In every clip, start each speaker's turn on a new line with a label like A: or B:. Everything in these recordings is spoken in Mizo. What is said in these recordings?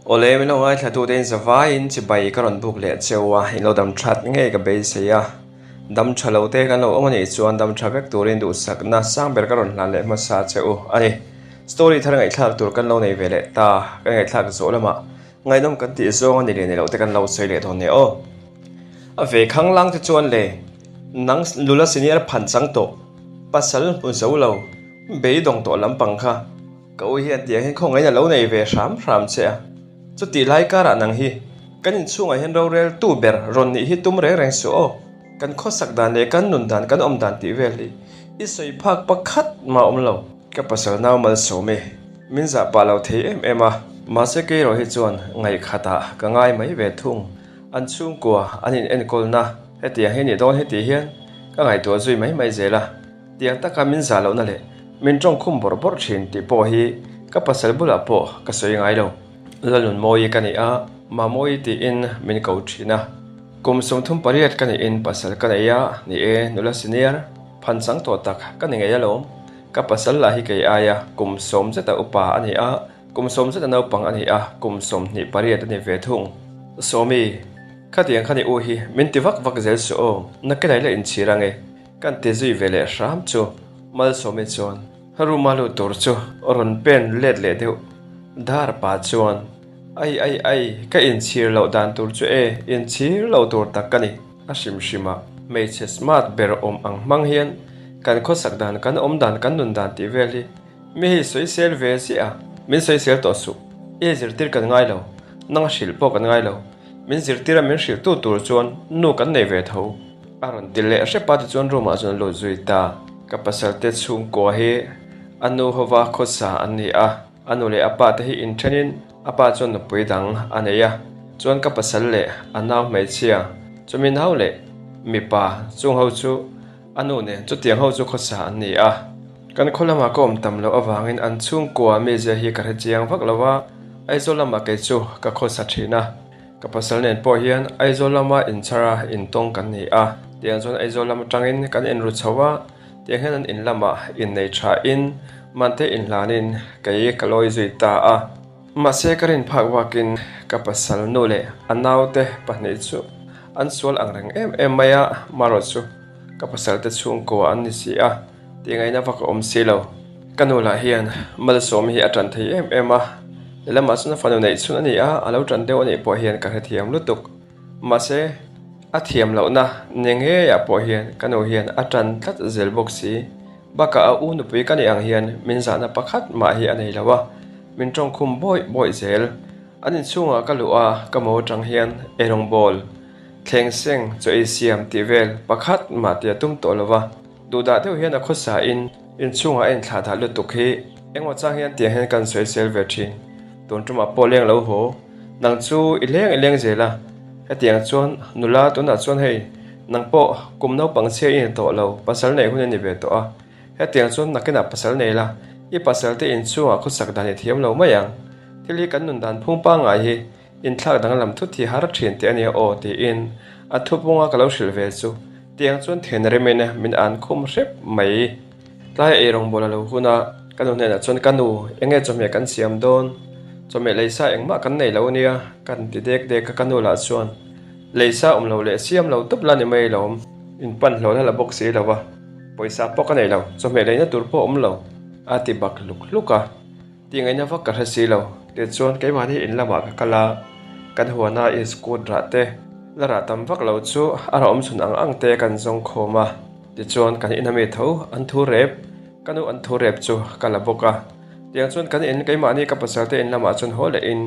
A: Awle, min lo ngaithla tute in zavaiin chibai ka rawn buk leh cheu a, in lo dam that ngei ka beisei a. Dam tha lo te kan lo awm a nih chuan dam tha vek turin duhsakna sang ber ka rawn hlan leh hmasa che u a ni. Story thar ngaihthlak tur kan lo nei ve leh ta, kan ngaihthlak zawh lamah ngaihnawm kan tih zawng a ni leh ni loh te kan lo sawi leh dawn nia aw. A ve khang lang te chuan le nang nula senior phan chang tawh, pasal hmu zo lo, beidawng tawh lampang kha. Ka u hian tiang hian khawngaih in a lo nei ve hram hram che a, chutih lai karah nang hi kan inchhungah hian rorel tu ber rawn nih hi tum reng reng suh aw, kan khawsak dan leh kan nun dan kan awm dan tih vel hi i sawi phak pakhat mah awm lo. Ka pasal nau malsawm e, min zah pah lo thei em em a, mahse kei erawh hi chuan ngaihkhatah ka ngai mai ve thung, an chhungkua an in enkawlna hetiang hi nih dawn heti hian ka ngaihtuah zui mai mai zel a. Tiang taka min zah lohna leh min tawngkhum bawrh bawrh thin tih pawh hi ka pasal bulah pawh ka sawi ngai lo. Lalnunmawi ka ni a, Mamawi tiin min ko thin a. Kum 38 ka niin pasal ka nei a, ni e, nula senior, phan chang tawh tak ka ni ngei alawm. Ka pasal lah hi kei aia kum sawm zeta upa a ni a, kum sawm zeta naupang a ni a, kum 28 a ni ve thung. Sawmi, khatiang kha ni u hi min ti vak vak zel suh aw, nakinah ila inchhir ange. Kan ti zui ve leh hram chu Malsawmi chuan room a lut tur chu rawn pen let leh deuh dar pa chuan Ai ai ai, ka inchhir loh dan tur chu e, inchhir lo tur tak ka ni. A hrim hrim a, hmeichhe smart ber awm ang hmang hian kan khawsak dan, kan awm dan, kan nun dan tih vel hi mi hi sawisel ve ziah a, min sawisel tawh suh. I zirtir kan ngai lo, nang a hrilh pawh kan ngai lo, min zirtir a min hrilhtu tur chuan nu kan nei ve tho. A rawn ti leh hrep a, tichuan room ah chuan a lut zui ta. Ka pasal te chhungkua hi a nu hova khawsa an ni a, a nu leh a pa te hi inthenin a pa chuan nupui dang a nei a, chuan ka pasal leh a nau hmeichhia chumi nau leh mipa chung ho chu a nu nen chutiang ho chu khawsa an ni a. Kan khaw lamah ka awm tam loh avangin an chhungkua mizia hi ka hre chiang vak lo a, Aizawl lamah kei chu ka khawsa thin a. Ka pasal nen pawh hian Aizawl lama inchhar a intawng kan ni a, tiang chuan Aizawl lam atangin kan inru chho a, tiang hian an in lamah innei thain mante inhlanin kei ka lawi zui ta a. Mahse ka rin phak vakin ka pasal nu leh a naute pahnih chu an sual ang reng em em mai a, marawh chu ka pasal te chhungkua an ni si a, Tihngaihna vak a awm si lo. Ka nu lah hian Malsawmi hi a tan thei em em a, lehlamah chuan a fanu neih chhun a ni a, a lo tan deuh a nih pawh hian ka hrethiam lutuk. Mahse, a thiam lohna ni ngeiah pawh hian ka nu hian a tan tlat zel bawk si. Bakah a u nupui ka nih ang hian min zahna pakhat mah hi a nei lo a, min tawngkhum bawih bawih zel. An inchhungah ka luh a, ka mo atang hian eirawngbawl, thleng seng, chaw ei siam tih vel pakhat mah tih a tum tawh lo va. Duhdah deuh hian a khawsa in inchhungah a inthlah dah lutuk hi engmaw chang hian tiang hian kan sawisel ve thin. Tun tumah pawh leng lo haw, nang chu i leng i leng zel a, hetiang chuan nula tunah chuan hei nang pawh kum naupang chhia i ni tawh lo, pasal neih hun i ni ve tawh a, hetiang chuan nakinah pasal nei la, i pasal te inchhungah khawsak dan i thiam lo mai ang. Thil hi kan nun dan phung pangngai hi Inthlak danglam thut hi har thin teh a nia aw tiin a thupunga ka lo hrilh ve chu tiang chuan then remin min an khum hrep mai. Tlai eirawngbawl a lo hun a, ka nu hnenah chuan ka nu enge chawhmeh kan siam dawn, chawhmeh leisa engmah kan nei lo nia kan ti dek dek a ka nu lah chuan leisa awm lo leh siam lo tawp la ni mai lawm, in pan hlawhna la bawk si lo a, pawisa pawh ka nei lo, chawhmeh leina tur pawh awm lo a ti bak hluk hluk a. Tihngaihna vak ka hre si lo. Tichuan keimahni in lamah ka kal a, kan huana iskut rah te, la rah tam vak lo chu a rah awm chhun ang ang te kan zawng khawm a. Tichuan kan in ami tho an thu rep, ka nu an thu rep chu ka la bawk a. Tiang chuan kan in keimahni ka pasal te in lamah chuan haw leh in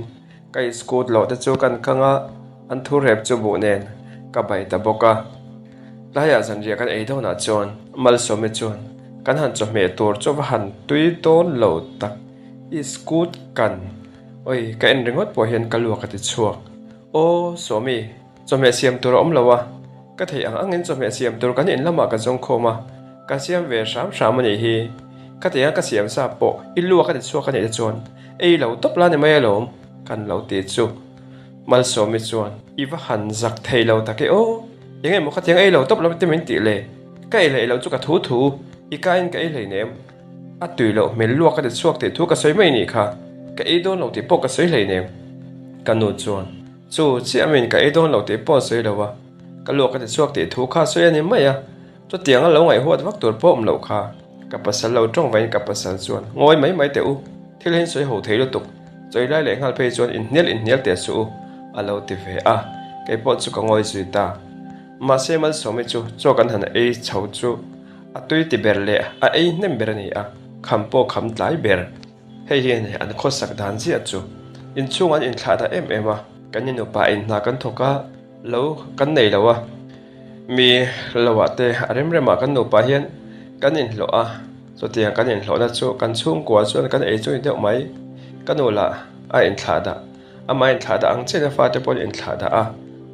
A: ka iskut loh te chu kan kang a, an thu rep chu buh nen ka bai ta bawk a. Tlaiah zanriah kan ei dawnah chuan Malsawmi chuan kan han chawhmeh tur chu va han tui dawn lo tak i scoot kan oi ka en ringawt pawh hian ka luak a ti chhuak. Aw Sawmi, chawhmeh siam tur a awm lo a, ka theih ang angin chawhmeh siam tur kan in lamah ka zawng khawm a, ka siam ve hram hram a nih hi. Ka theih ang ka siam sa pawh i luak a ti chhuak a nih te chuan ei lo tawp la ni mai alawm kan lo ti chu. Malsawmi chuan, I va han zak thei lo tak e aw, eng emaw khatiang ei lo tawp lo te min tih le, ka ei leh lo chu ka thu thu, i kain ka ei hleinem, a tui loh hmel luak ka ti chhuak tih thu ka sawi mai nih kha, ka ei dawn lo tih pawh ka sawi hleinem. Ka nu chuan, Chu chiah min ka ei dawn lo tih pawh a sawi lo a, ka luak a ti chhuak tih thu kha a sawi a ni mai a, chutiang a lo ngaihhuat vak tur pawh awm loh kha. Ka pasal lo tawng vaiin ka pasal chuan, Ngawi mai mai teh u, thil hi in sawi ho thei lutuk, chawi lai leh nghal phei chuan inhnial inhnial teh suh u, a lo ti ve a, kei pawh chu ka ngawi zui ta. Mahse Malsawmi chu chaw kan han ei chho chu a tui ti ber leh a ei hnem ber a ni a, kham pawh kham tlai ber. Hei hian an khawsak dan ziah chu inchhung an inthlah dah em em a, kan in upa in hna kan thawk a, lo kan nei lo a, mi lo ah te a rem rem ah kan nupa hian kan inhlawh a, chutiang kan inhlawhna chu kan chhungkua chuan kan ei chu ni deuh mai, ka nu lah a inthlah dah, amah inthlah dah ang chiah in a fate pawh an inthlah dah a,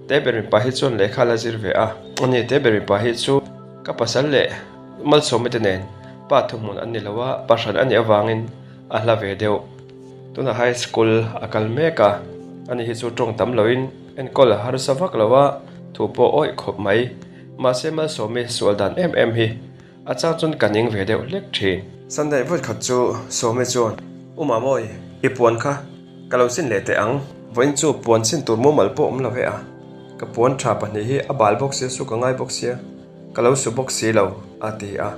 A: Teber mipa hi chuan lehkha la zir ve a, ani Teber mipa hi chu ka pasal leh. Malsawmite nen pa thuhmun an ni lo a, pa hran a nih avangin a hla ve deuh. Tunah high school a kal mek a, ani hi chu tawng tam loin enkawl a harsa vak lo a, thu pawh awih khawp mai. Mahse Malsawmi sual dan em em hi a chang chuan ka ning ve deuh hlek thin. Sunday vawi khat chu Sawmi chuan, U Mamawi, i puan kha ka lo sin leh teh ang. Vawiin chu puan sin tur mumal pawh awm lo ve a, ka puan tha pahnih hi a bal bawk sia, su ka ngai bawk sia. Ka lo su bawk si lo, a ti a.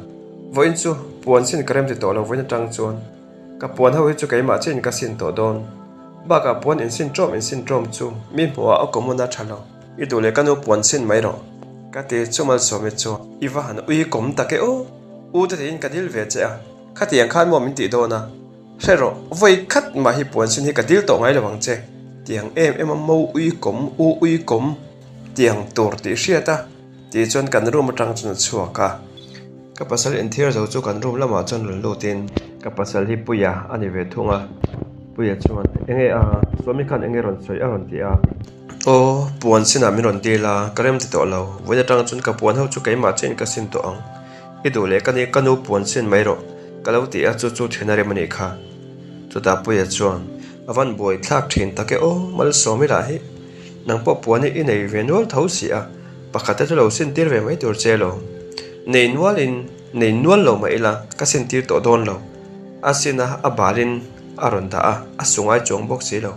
A: Vawiin chu puan sin ka rem ti tawh lo vawiin atang chuan ka puan ho hi chu keimah chiahin ka sin tawh dawn. Bakah puan insin ṭawm insin ṭawm chu mi hmuhah a common a ṭha lo. I duh leh ka nu puan sin mai rawh, ka ti chu Malsawmi chuan i va han ui kawm tak e aw, u te tiin ka dil ve che a, khatiang khan maw min tih dawn a, hre rawh, vawi khat mah hi puan sin hi ka dil tawh ngai lo ang che, tiang em em a mo ui kawm, u ui kawm tiang tur tih hriat a. Tih chuan kan room atang chuan a chhuak a, ka pasal inthiar zo chu kan room lamah chuan rawn lutin ka pasal hi Puia a ni ve thung a, Puia chuan enge a Swami khan enge rawn sawi a rawn ti a. Aw puan sinah min rawn dil a, ka rem ti tawh lo, vawiin atang chuan ka puan ho chu keimah chiahin ka sin tawh ang, i duh leh ka ni ka nu puan sin mai rawh ka lo ti a chu chu thian a rem a nih kha. Chutah Puia chuan a van buai thlak thin tak e aw Malsawmi lah hi. Nang pawh puan hi i nei ve nual tho si a, pakhat te chu lo sin tir ve mai tur che lo. Nei nual in nei nual lo mah ila ka sin tir tawh dawn lo. A sin a, a bal in a rawn dah a, a su ngai chuang bawk si lo.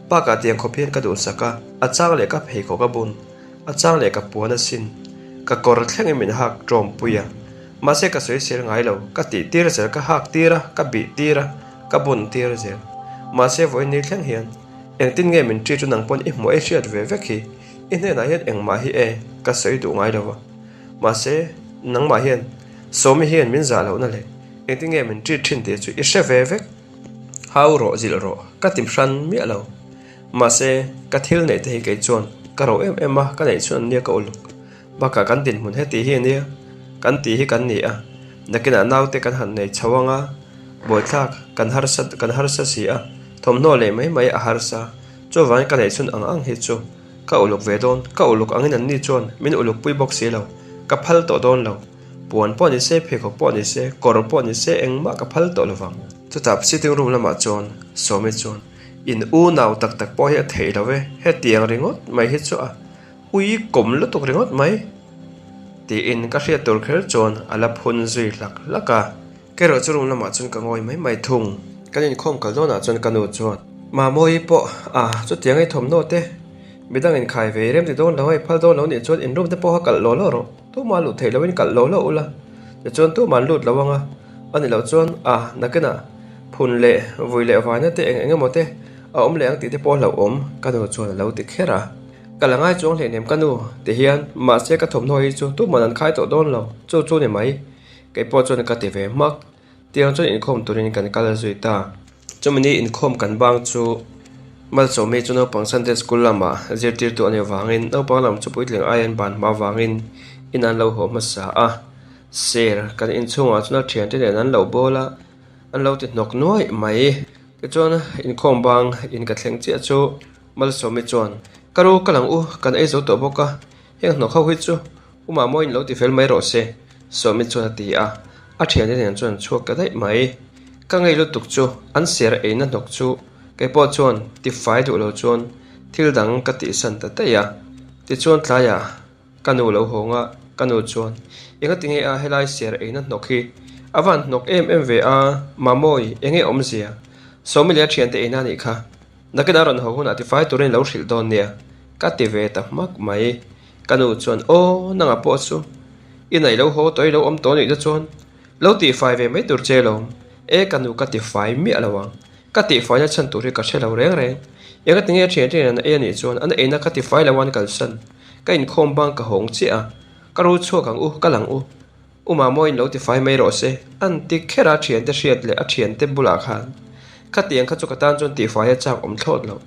A: Bakah tiang khawp hian ka duhsak a, a chang leh ka pheikhawk a bun, a chang leh ka puan a sin. Ka kawr thleng in min hak ṭawm pui a. Mahse ka sawisel ngai lo, ka tih tir zel, ka hak tir a, ka bih tir a, ka bun tir zel. Mahse vawiin ni thleng hian. Engtin nge min ṭi chu nang pawn i hmuh ei hriat ve vek hi, i hnenah hian engmah hi e ka sawi duh ngai lo a. Mahse, nangmah hian Sawmi hian min zah lohna leh engtin nge min ṭi ṭhin tih chu i hre ve vek. Hau rawh zilh rawh ka ti hran miah lo. Mahse, ka thil neih te hi kei chuan ka ro em em a, ka neih chhun an nia ka uluk. Bakah kan dinhmun heti hi a nia, kan tih hi kan ni a, nakinah naute kan han nei chho ang a, buaithlak kan harsa kan harsa si a, thawmhnaw leh mai mai a harsa, chuvangin ka neih chhun ang ang hi chu ka uluk ve dawn, ka uluk angin an ni chuan min uluk pui bawk si lo, ka phal tawh dawn lo, puan pawh ni se, pheikhawk pawh ni se, kawr pawh ni se engmah ka phal tawh lovang. Chutah sitting room lamah chuan Sawmi chuan, In unau tak tak pawh hi a theih lo e, hetiang ringawt mai hi chu a. Ui kawm lutuk ringawt mai tiin ka hriat tur kher chuan a la phun zui hlak hlak a. Kerawh chu room lamah chuan ka ngawi mai mai thung. Kan inkhawm kal dawnah chuan ka nu chuan, Mamawi pawh a, chutiang i thawmhnaw te midang inkhai ve i rem ti dawn lo a, i phal dawn lo nih chuan in room te pawha kalh law law rawh, tumah luh theih loin kalh law law ula, tichuan tumah an lut lo ang a, a ni loh chuan a, nakinah phun leh vui leh vaina te eng eng emaw te a awm leh ang tih te pawh a hlauhawm, ka nu chuan a lo ti kher a. Ka la ngai chuang hleinem ka nu ti hian mahse ka thawmhnaw hi chu tuman an khai tawh dawn lo, chu chu ni mai. Kei pawh chuan ka ti ve hmak. Tiang chuan inkhawm turin kan kal zui ta. Chumi ni inkhawm kan bang chu Malsawmi chu naupang Sunday School lamah zirtirtu a nih avangin naupang lam chu puitling ai an ban hma avangin in an lo haw hmasa a. Sir, kan inchhungah chuan a thiante nen an lo bawl a, an lo ti hnawk nuaih mai. Tichuan inkhawm bang in ka thleng chiah chu Malsawmi chuan, Ka ru ka lang u, kan ei zo tawh bawk a, heng hnawk ho hi chu u Mamawiin lo ti fel mai rawh se, Sawmi chuan a ti a, a thiante nen chuan an chhuak ta daih mai. Ka ngei lutuk chu an ser eina hnawk chu kei pawh chuan ti fai duh lo chuan thil dang ka tihsan ta daih a, tichuan tlaiah ka nu lo hawng a, ka nu chuan, Engati nge a helai ser eina hnawk hi a van hnawk em em ve a, Mamawi, enge awmzia? Sawmi leh a thiante eina a nih kha. Nakinah rawn haw hunah tifai turin lo hrilh dawn nia, ka ti ve ta hmak mai. Ka nu chuan, Aw, nangah pawh chu inah i lo haw tawh i lo awm tawh anih na chuan lo tihfai ve mai tur che lawm. E ka nu ka tifai miah lo ang. Ka tihfaina chhan tur hi ka hre lo reng reng. Enga tinge thian thian an ei anih chuan an eina ka tifai lo an kalsan. Ka inkhawm bang ka hawng chiah a, ka ru chhuak ang u, ka lang u. U Mamawiin lo tifai mai rawh se, an ti kher a thiante hriat leh a thiante bulah khan. Khatiang kha chu ka tan chuan tihfai a chak awm thlawt lo.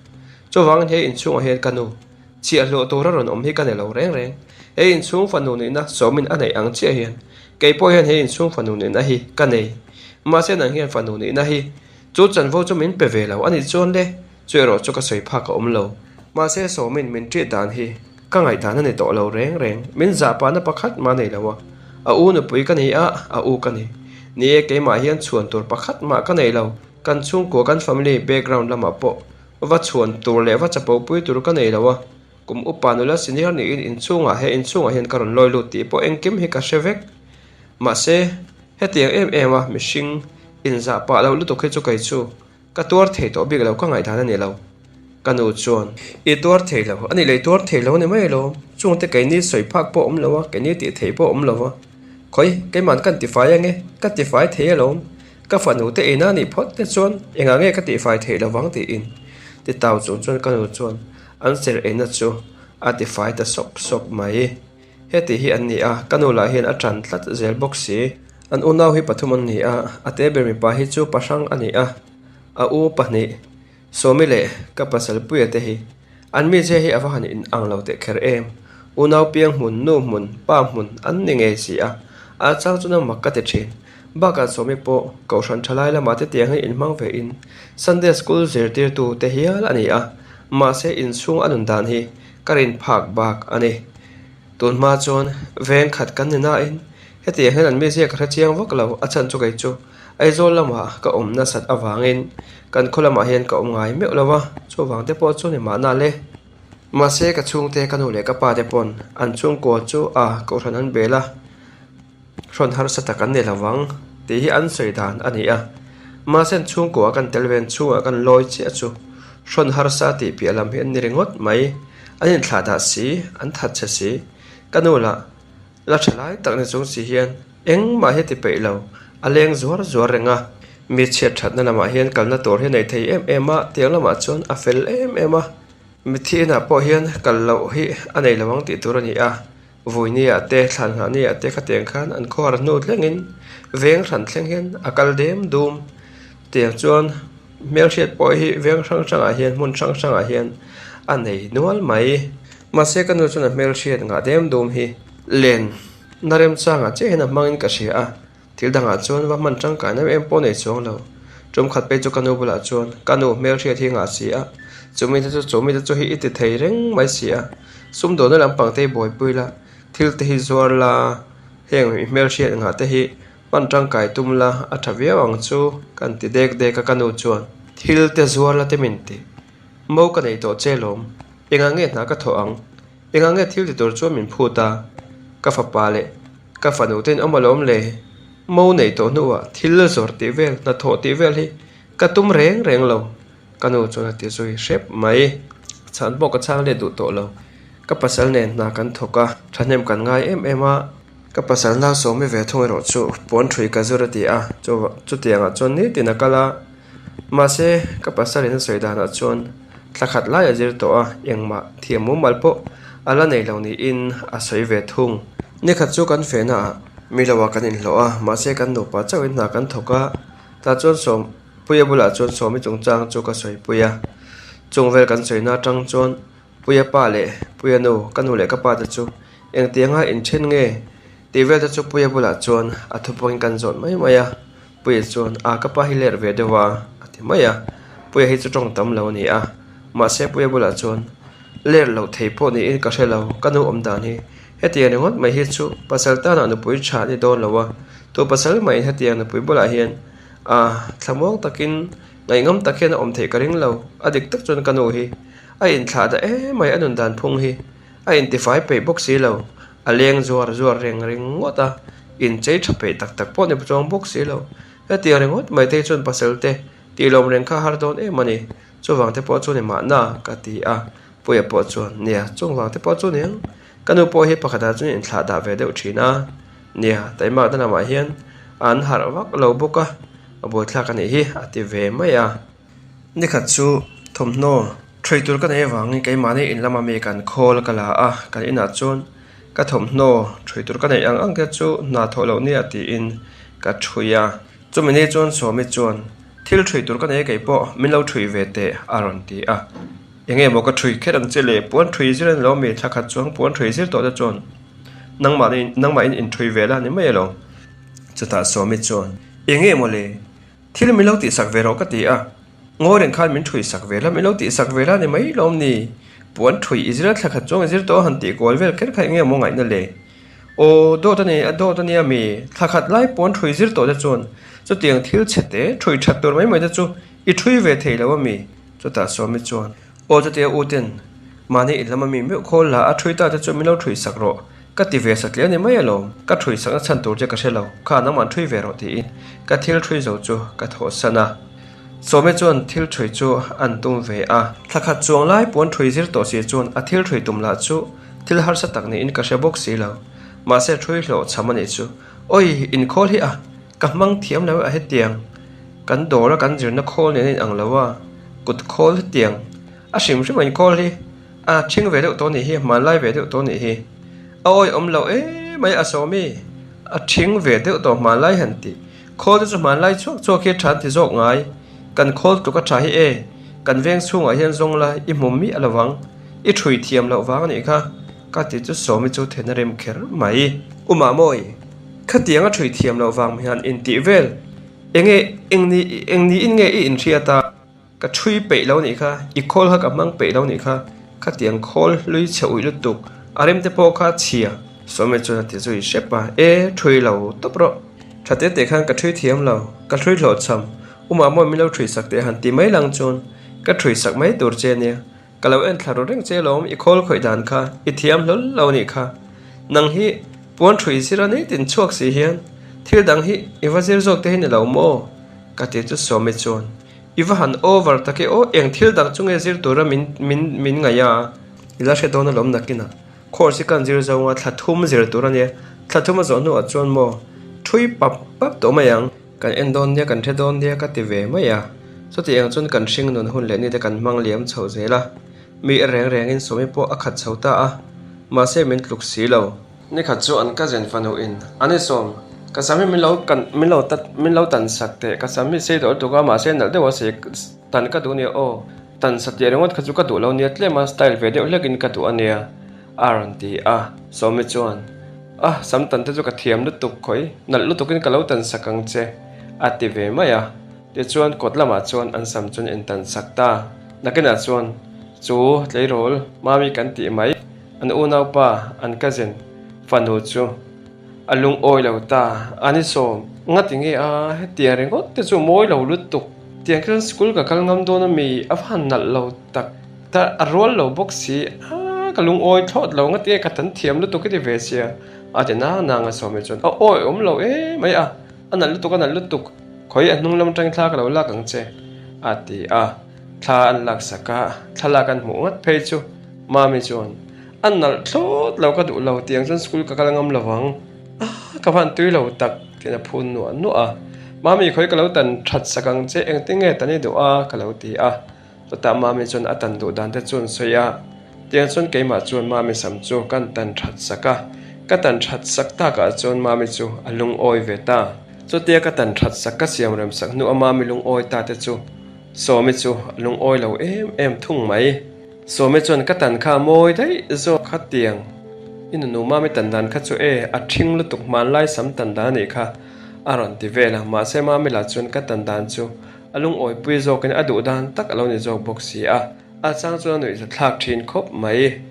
A: Chuvangin he inchhungah hian ka nu, chhiahhlawh tura rawn awm hi ka ni lo reng reng. He inchhung fanu nihna sawmin a neih ang chiah hian kei pawh hian he inchhung fanu nihna hi ka nei. Mahse nang hian fanu nihna hi chu chanvo chu min pe ve lo a nih chuan le, chu erawh chu ka sawi phak a awm lo. Mahse sawmin min ṭih dan hi Ka ngaihdan a ni tawh lo reng reng, min zahpahna pakhat mah nei lo a, a u nupui ka ni a, a u ka ni. Ni e, keimah hian chhuan tur pakhat mah ka nei lo, kan chhungkua kan family background lamah pawh va chhuan tur leh va chapo pui tur ka nei lo a, kum upa nula senior niin inchhungah he inchhungah hian ka rawn lawi lut tih pawh engkim hi ka hre vek. Mahse, hetiang em em a mihring inzahpah loh lutuk hi chu kei chu Ka tuar thei tawh bik lo ka ngaihdan a ni lo. Ka nu chuan, I tuar thei lo, a ni leh i tuar thei lo a ni mai alawm. Chungte keini sawi phak pawh a awm lo a, keini tih theih pawh a awm lo a. Khawi, keiman kan tifai ange, ka tifai thei alawm. Ka fanu te eina a nih phawt te chuan engah nge ka tifai theih lo vang tiin titau chung chuan ka nu chuan an ser eina chu a tifai ta sawp sawp mai. Heti hi an ni a, ka nu lah hian a ṭan tlat zel bawk si. An unau hi pathum an ni a, a te ber mipa hi chu pahrang a ni a, a u pahnih, Sawmi leh ka pasal Puia te hi. An mizia hi a va han in ang lo teh kher em. Unau piang hmun, nu hmun, pa hmun an ni ngei si a, a chang chu nangmah ka ti ṭhin. Bakah Sawmi pawh Kohhran ṭhalai lamah te tiang hi inhmang ve in Sunday School zirtirtu te hial a ni a, mahse inchhung a nun dan hi ka rin phak bak a ni. Tun hma chuan veng khat kan ni nain hetiang hian an mizia ka hre chiang vak lo, a chhan chu kei chu Aizawl lamah ka awm nasat avangin kan khaw lamah hian ka awm ngai meuh lo va, chuvang te pawh chu ni mahna le. Mahse ka chhungte ka nu leh ka pa te pawn an chhungkua chu a kohhran an bel a, hrawn harsa tak an ni lo vang tih hi an sawi dan a ni a. Mahse an chhungkua kan tel ven chhungah kan lawi chiah chu hrawn harsa tih piah lam hi an ni ringawt mai. An inthlah dah si, an that che si. Ka nu lah la tha lai tak ni chung si hian engmah hi ti peih lo, a leng zuar zuar reng a. Mi chhiat thatna lamah hian kalna tur hi nei thei em em a, tiang lamah chuan a fel em em a. Mitthi inah pawh hian kal loh hi a nei lo ang tih tur a ni a. Vuinia te, Thlanghahnia te khatiang khan an khawhar hnu thlengin veng hran thleng hian a kal dem dum. Tiang chuan hmelhriat pawh hi veng hrang hrangah hian hmun hrang hrangah hian a nei nual mai. Mahse ka nu chuan a hmelhriat ngah dem dum hi len na remchangah chiah hian a hmangin ka hria a. Thil dangah chuan va hman tangkai em em pawh nei chuang lo. Tum khat phei chu ka nu bulah chuan ka nu hmelhriat hi ngah si a, chumi te chu chumi te chu hi i ti thei reng mai si a, sumdawhna lampang te hi buaipui la, thil te hi zuar la, heng i hmelhriat ngah te hi hman tangkai tum la a tha viau ang chu kan ti dek dek a ka nu chuan thil te zuar la te min ti. Mo ka nei tawh che lawm, engah nge hna ka thawh ang? Engah nge thil ti tur chuan min phut a? Ka fapa leh ka fanu te in awm alawm le. Mo nei tawh hnuah thil zawrh tih vel, hnathawh tih vel hi ka tum reng reng lo. Ka nu chuan a ti zui hrep mai. Chhan pawh ka chhang let duh tawh lo. Ka pasal nen hna kan thawk a, thahnem kan ngai em em a. Ka pasal nau sawmi ve thung erawh chu puan ṭhui ka zur a ti a, chutiangah chuan nitin a kal a. Mahse, ka pasalin a sawi danah chuan thla khat lai a zir tawh a, engmah thiam mumal pawh a la nei lo niin a sawi ve thung. Nikhat chu kan fehnaah mi loah kan inhlawh a, mahse kan nupa chauhin hna kan thawk a, tah chuan Sawmpuia bulah chuan Sawmi chungchang chu ka sawipui a, chung vel kan sawina atang chuan Puia pa leh Puia nu, ka nu leh ka pa te chu engtianga inthen nge tih vel te chu Puia bulah chuan a thupawngin kan zawt mai mai a. Puia chuan, A ka pa hi ler ve deuh a, a ti mai a. Puia hi chu tawng tam lo a ni a. Mahse Puia bulah chuan, Ler loh thei pawh niin ka hre lo, ka nu awm dan hi. Hetiang ringawt mai hi chu pasal tanah nupui tha a ni dawn lo a, tu pasal mahin hetiang nupui bulah hian a thlamuang takin ngaihngam tak hian a awm theih ka ring lo. A dik tak chuan ka nu hi a inthlah dah em mai a nun dan phung hi a intifai peih bawk si lo. A leng zuar zuar reng ringawt a, inchei tha peih tak tak pawh ni chuang bawk si lo. Hetiang ringawt mai te hi chuan pasal te Tih lawm reng kha har dawn em a ni. Chuvang te pawh chu ni mahna, ka ti a. Puia pawh chuan, Nia, chung vang te pawh chu ni ang. Ka nu pawh hi pakhatah chuan inthlah dah ve deuh thin a. Nia, taimakna lamah hian an harh vak lo bawk a, a buaithlak a nih hi, a ti ve mai a. Nikhat chu thawmhnaw ṭhui tur ka nei avangin keimahni in lama mi kan khawl ka la a, kan inah chuan ka thawmhnaw ṭhui tur ka neih ang ang te chu hna thawh loh nia tiin ka ṭhui a. Chumi ni chuan Sawmi chuan, Thil ṭhui tur ka nei kei pawh min lo ṭhui ve teh a rawn ti a. Enge maw ka ṭhui kher ang che le, puan ṭhui zir a ni lo mi, thla khat chuang puan ṭhui zir tawh te chuan nangmahni nangmahin inṭhui ve la ni mai elo? Chutah Sawmi chuan, Enge maw le? Thil min lo tihsak ve rawh ka ti a, ngawi reng khan min ṭhui sak ve la, min lo tihsak ve la ni mai lawm ni? Puan ṭhui i zir a, thla khat chuang i zir tawh a han tih kual vel kher kha enge maw ngaihna le? Aw, dawt a ni, a dawt a nia mi, thla khat lai puan ṭhui zir tawh te chuan chutiang thil chhe te ṭhui ṭhat tur mai mai te chu i ṭhui ve thei lo a mi? Chutah Sawmi chuan, Aw chutia u ten, mahni in lama mi meuh khawl la a ṭhui ta te chu min lo ṭhui sak rawh. Ka ti ve satliah ni mai alawm, ka ṭhui sakna chhan tur che ka hre lo, kha nangmah ṭhui ve rawh tiin ka thil ṭhui zo chu ka thawhsan a. Sawme chuan thil ṭhui chu an tum ve a. Thla khat chuang lai puan ṭhui zir tawh si chuan a thil ṭhui tum lah chu thil harsa tak niin ka hre bawk si lo. Mahse ṭhui hlawh chham a nih chu. Awi, inkhawl hi a, ka hmang thiam lo a hetiang. Kan dawra kan zirna khawl nen a inang lo a, kut khawl hetiang. A hrim hrim a inkhawl hi. A ṭhing ve deuh tawh nih hi, hmanlai ve deuh tawh nih hi. A awi awm loh em mai a sawmi. A ṭhing ve deuh tawh hmanlai han tih. Khawl te chu hmanlai chhuak chhuak hi ṭha an ti zawk ngai. Kan khawl tluk a ṭha hi e. Kan veng chhungah hian zawng la i hmu miah lo vang. I ṭhui thiam loh vang a nih kha. Ka ti chu sawmi chu then a rem kher mai. U Mahmawi, khatiang a ṭhui thiam loh vang hian intih vel. Enge eng ni eng niin nge i inhriat a? Ka ṭhui peih lo nih kha, i khawl kha ka hmang peih lo nih kha, khatiang khawl hlui chhe uih lutuk, a rem te pawh kha chhia. Sawmi chuan a ti zui hrep a, E, ṭhui lo tawp rawh. Ṭha te te khan ka ṭhui thiam lo, ka ṭhui hlawh cham, u Mahmawi min lo ṭhui sak teh han ti mai lang chuan ka ṭhui sak mai tur che nia. Ka lo en thla ru reng che lawm, i khawl khawih dan kha i thiam hlawl lo nih kha. Nang hi puan ṭhui zir a nitin chhuak si hian thil dang hi i va zir zawk te hi ni lo maw? Ka ti chu Sawmi chuan I va han over tak e aw, eng thil dang chu nge zir tura min min min ngaih a? I la hre dawn alawm nakinah. Course hi kan zir zo anga thla thum zir tur a nia, thla thum a zawh hnuah chuan maw ṭhui pap pap tawh mai ang. Kan en dawn nia, kan hre dawn nia ka ti ve mai a. Chuti eng chuan kan hring nun hun leh nite kan hmang liam chho zel a. Mi reng rengin Sawmi pawh a khat chho ta a, mahse min tluk si lo. Nikhat chu an cousin fanu in, Ani Sawm, ka sam hi min lo kan min lo ta min lo tan sak teh, ka sam hi sei dawh lutuk a, mahse nalh deuh a sei tan ka duh nia aw, tan satliah ringawt kha chu ka duh lo nia, tlem a style ve deuh hlekin ka duh a nia, a rawn ti a. Sawmi chuan, A, sam tan te chu ka thiam lutuk khawi, nalh lutukin ka lo tan sak ang che, a ti ve mai a. Tichuan kawt lamah chuan an sam chu an intan sak ta. Nakinah chuan chu tleirawl Mami kan tih mai. An unaupa, an cousin, fanu chu a lungawi lo ta. An i sawm, Ngati nge a, hetiang ringawt te chu mawi lo lutuk. Tiang khian school ka kal ngam dawn a mi, a va han nalh lo tak tak, a rual lo bawk si. A, ka lungawi thlawt lo, ngati nge ka tan thiam lutuk i ti ve sia. A ti nang nang a sawm hi chuan a awi awm lo em mai a, a nalh lutuk, a nalh lutuk, khawi a hnung lam atangin thla ka lo lak ang che, a ti a. Thla an laksak a, thlalak an hmuh ngat phei chu Mami chuan, A nalh thlawt lo ka duh lo tiang chuan school ka kal ngam lo vang. Ah, ka van tui lo tak tiin a phun nuah nuah a. Mami khawi ka lo tan that sak ang che, engtin nge tan i duh a? ka lo ti a. Chutah Mami chuan a tan duh dan te chu an sawi a. Tiang chuan keimah chuan Mami sam chu kan tan that sak a. Ka tan that sak takah chuan Mami chu a lungawi ve ta. Chutia ka tan that sak ka siam rem sak hnu a Mami lungawi ta te chu Sawmi chu a lungawi lo em em thung mai. Sawmi chuan ka tan kha a mawi daih zawk kha tiang. I nunu mami tan dan kha chu e, a ṭhing lutuk hmanlai sam tan dan a nih kha a rawn ti vel a. Mahse mami lah chuan ka tan dan chu a lungawipui zawkin a duh dan tak a lo ni zawk bawk si a. A chang chuan a nuihza thlak ṭhin khawp mai.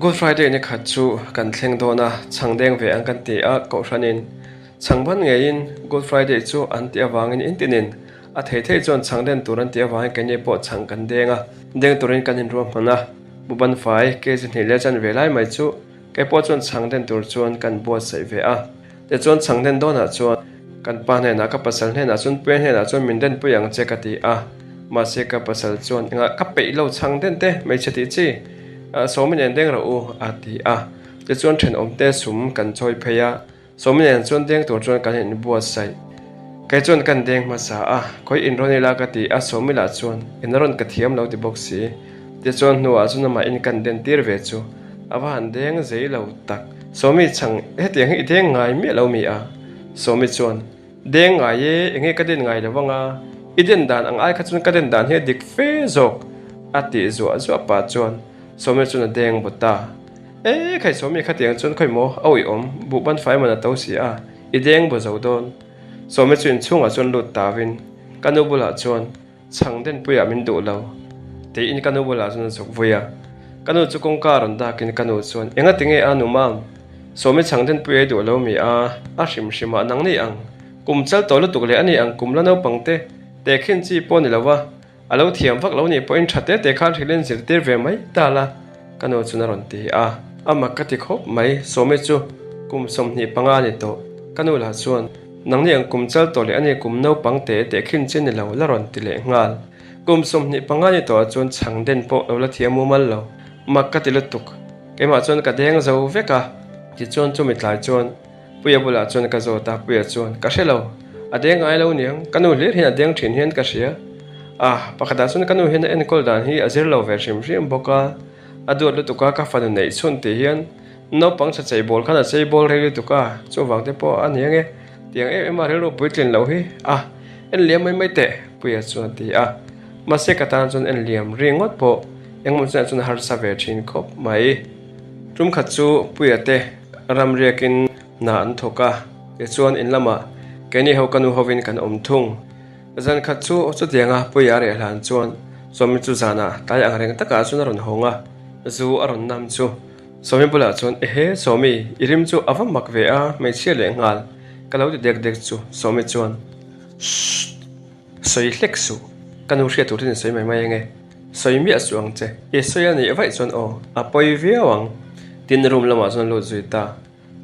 A: Good Friday ni khat chu kan thleng dawn a, chhang deng ve ang kan ti a, Kohhranin chhang ban ngeiin Good Friday chu an tih avangin intinin A thei thei chuan chhang den tur an tih avangin keini pawh chhang kan deng a, deng turin kan inruahman a. Buban fai kg hnih leh chan ve lai mai chu kei pawh chuan chhang den tur chuan kan buatsaih ve a. Tichuan chhang den dawnah chuan. Kan pa hnenah, ka pasal hnenah chuan Puia hnenah chuan min denpui ang che ka ti a. Mahse ka pasal chuan engah ka peih lo chhang den te hmeichhe tih chi Sawmi nen deng rawh u a ti a. Tichuan thenawmte sum kan chawi phei a. Sawmi nen chuan deng tur chuan kan inbuatsaih. Kei chuan kan deng hmasa a, khawi in rawn ila ka ti a, Sawmi lah chuan in rawn ka thiam lo ti bawk si. Tichuan hnuah chuan amah in kan den tir ve chu a va han deng zei lo tak. Sawmi chhang hetiang hi i deng ngai miah lo mi a? Sawmi chuan, Deng ngai e, enge ka den ngai lo anga, i den dan ang ai kha chuan ka den dan hi a dik fe zawk a tih zuah zuah pah chuan Sawmi chuan a deng bawt ta. E khai Sawmi khatiang chuan khawi maw a uiawm buh ban fai man a to si a, i deng baw zo dawn. Sawmi chu inchhungah chuan lut tavin ka nu bulah chuan chhang denpuiah min duh lo tiin ka nu bulah chuan a zuk vui a. Ka nu chu kawngka a rawn dakin ka nu chuan enga tinge a nu mam, Sawmi chhang denpui ei duh lo mi a, a hrim hrimah nang ni ang, kum chal tawh lutuk leh a ni ang kum la naupang te tehkhin chi pawh ni lo va, A lo thiam vak lo nih pawhin tha te te khan hrilhin zirtir ve mai ta la, ka nu chuan a rawn ti a. A mak ka ti khawp mai, Sawmi chu kum 25 a ni tawh. Ka nu lah chuan, Nangni ang kum chal tawh leh a ni kum naupang te teh khin che ni lo la rawn ti leh nghal. Kum 25 ni tawhah chuan chhang den pawh lo la thiam mumal lo. Mak ka ti lutuk. Keimah chuan ka deng zo vek a. Tichuan chumi tlai chuan Puia bulah chuan ka zawt a, Puia chuan, Ka hre lo, a deng ngai lo niang, ka nu hlir hian a deng thin hian ka hria. Ah, pakhatah chuan ka nu hian a enkawl dan hi a zir lo ve hrim hrim bawk a, a duat lutuk a, ka fanu neih chhun tih hian naupang chhe chei bawl khan a chei bawl rei lutuk a, chuvang te pawh a niang e, tiang em em a rilru puitlin loh hi, ah, en liam mai mai teh, Puia chuan a ti a. Mahse ka tan chuan en liam ringawt pawh engmah chuan chuan a harsa ve thin khawp mai. Tum khat chu Puia te ram riakin hna an thawk a, tichuan in lamah keini ho ka nu hovin kan awm thung. Zan khat chu chutianga Puia a reh hlan chuan Sawmi chu zanah tlai ang reng takah chuan a rawn hawng a, zu a rawn nam chu. Sawmi bulah chuan, Ehe Sawmi, i rim chu a va mak ve a, hmeichhia leh nghal ka lo ti dek dek chu Sawmi chuan, Shhh! Sawi hlek suh, ka nu hriat turin sawi mai mai ange, sawi miah suh ang che, i sawi a nih vaih chuan aw, a pawi viau ang, tin room lamah chuan a lut zui ta.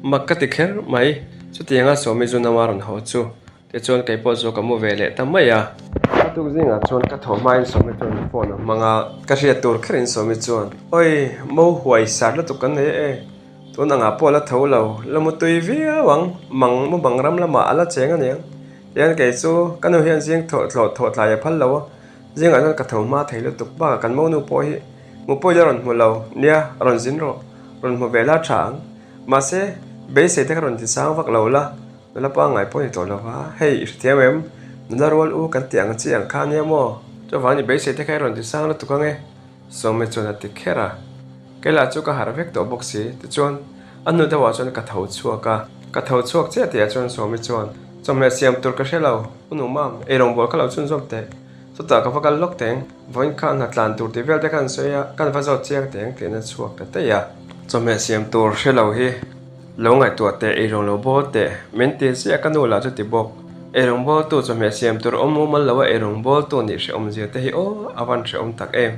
A: Mak ka ti kher mai, chutianga Sawmi zu nama rawn haw chu, tichuan kei pawh chu ka mu ve leh ta mai a. A tuk zingah chuan ka thaw hmain Sawmi chuan phone a hmang a, ka hriat tur kherin Sawmi chuan, Awi, mo huai sar lutuk kan nei e, tun angah pawh la tho lo, la mu tui viau ang, mang mu bang ram lamah a la cheng aniang. Tihian kei chu ka nu hian zing thawh thlawh thawh tlai a phal lo a, zingah chuan ka tho hma thei lutuk bakah kan monu pawh hi hmu pawh ila rawn hmu lo nia, rawn zin rawh, rawn hmu ve la tha ang. Mahse, beisei te kha rawn ti sang vak lo la, nula pangngai pawh ni tawh lo va, hei i hrethiam em, nula rual u kan tih ang chi ang kha nia maw? Chuvangin i beisei te kha i rawn ti sang lutuk ang e. Sawmi chuan a ti kher a, kei lah chu ka harh vek tawh bawk si. Tichuan, a hnu deuhah chuan ka tho chhuak a, ka tho chhuak chiah tihah chuan Sawmi chuan, Chawhmeh siam tur ka hre lo, u nu mam, eirawngbawl ka lo chhun zawk teh. Chutah ka va kal lawk teng, vawiin kha hna tlan tur tih vel te khan sawi a, kan va zawt chiang teng tiin a chhuak ta daih a. Chawhmeh siam tur hre lo hi Lo ngaihtuah teh, eirawng lo bawl teh, min ti chiah ka nu lah chu ti bawk. Eirawng bawltu chawhmeh siam tur awm mumal lo a eirawng bawltu nih hrehawm zia te hi aw a van hrehawm tak em.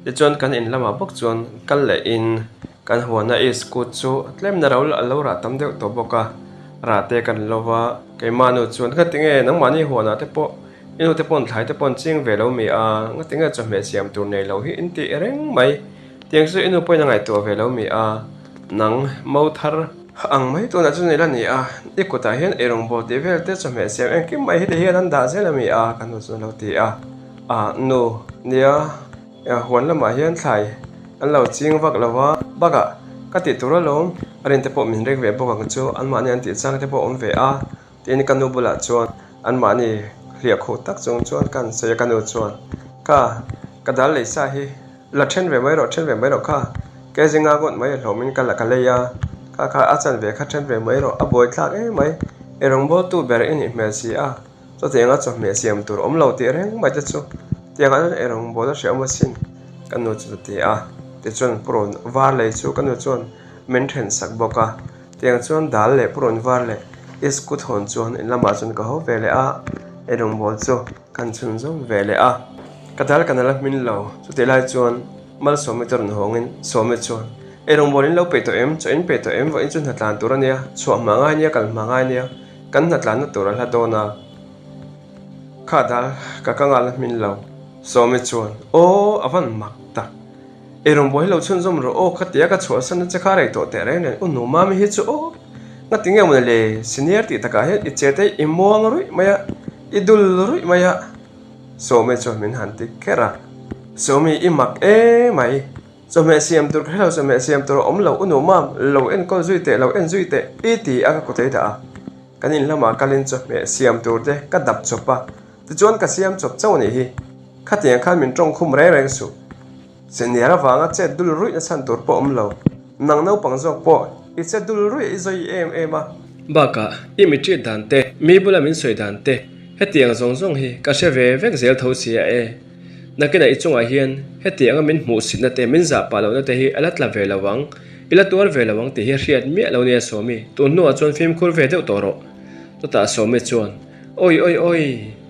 A: Tichuan kan in lamah bawk chuan kal leh in kan huana iskut chu tlemna ro a lo rah tam deuh tawh bawk a, rah te kan lo va, keimah nu chuan ngatinge nangmahni huanah te pawh i nu te pawn thlai te pawn ching ve lo mi a, ngatinge chawhmeh siam tur nei lo hi in tih reng mai. Tiang chu i nu pawhin a ngaihtuah ve lo mi a, nang mo thar ang mai tunah chu ni la ni a, i kutah hian eirawngbawl tih vel te chawhmeh siam engkim mai hi ti hian an dah zel a mi a, ka nu chuan a lo ti a, ah nu nia huan lamah hian thlai an lo ching vak lo va, bakah ka tih tur alawm, a rin te pawh min rek ve bawk ang chu, anmahni an tih chang te pawh awm ve a. Tin, ka nu bulah chuan anmahni hliah khuh tak chung chuan ka han sawi a, ka nu chuan, Ka, ka dal lei sa hi la then ve mai rawh, then ve mai rawh kha, ke zinga ngawt mai a hlawmin ka la ka lei a, kha kha a chanve kha then ve mai rawh, a buai thlak em mai, i rawngbawltu ber i nih hmel si a, chutianga chawhmeh siam tur awm lo tih reng mai te chu tiangah chuan i rawngbâwl a hreawm asin, ka nu chu a ti a, tichuan purun var lei chu ka nu chuan min then sak bawk a. Tiang chuan dal leh purun var leh iskut hawn chuan in lamah chuan ka haw ve leh a, eirawngbawl chu kan chhun zawm ve leh a. Ka dal ka nala hmin lo, chutih lai chuan Malsawmi te rawn hawngin Sawmi chuan, Eirawngbawl in lo peih tawh em? Chaw in peih tawh em? Vawiin chu hna tlan tur a nia, chhuah hma ngai nia, kal hma ngai nia. Kan hnatlanna tur a hla dawn a. Kha dal ka ka ngal a hmin lo. Sawmi chuan, Aw, a van mak tak. Ei rawngbawh hi lo chhunzawm rawh aw, ka tia ka chhuahsan na che kha rei tawh teh reng nen u nu mami hi chu aw. Ngati nge mawni le, senior tih takah hian i che te i muang ruih mai a, i dul ruih mai a. Sawmi chuan min han ti kher a. Sawmi i mak emai. Chawhmeh siam tur ka hre lo, chawhmeh siam tur a awm lo, u nu mam, lo enkawl zui teh, lo en zui teh i ti a ka kut ei dah a. Kan in lamah kalin chawhmeh siam tur te ka dap chawp a, tichuan ka siam chawp chauh a nih hi. Khatiang khan min tawng khum reng reng suh. Senior avanga chet dul ruih na chhan tur pawh awm lo, nang naupang zawk pawh i che dul ruih i zawi em em a. Bakah i mi ṭit dan te, mi bula min sawi dan te, hetiang zawng zawng hi ka hre ve vek zel tho sia e. Nakinah i chungah hian hetianga min hmuhsitna te, min zah pah lohna te hi a la tla ve lo ang, i la tuar ve lo ang tih hi a hriat miah lo nia Sawmi, tun hnuah chuan fimkhur ve deuh tawh rawh. Chutah Sawmi chuan, Awi awi awi,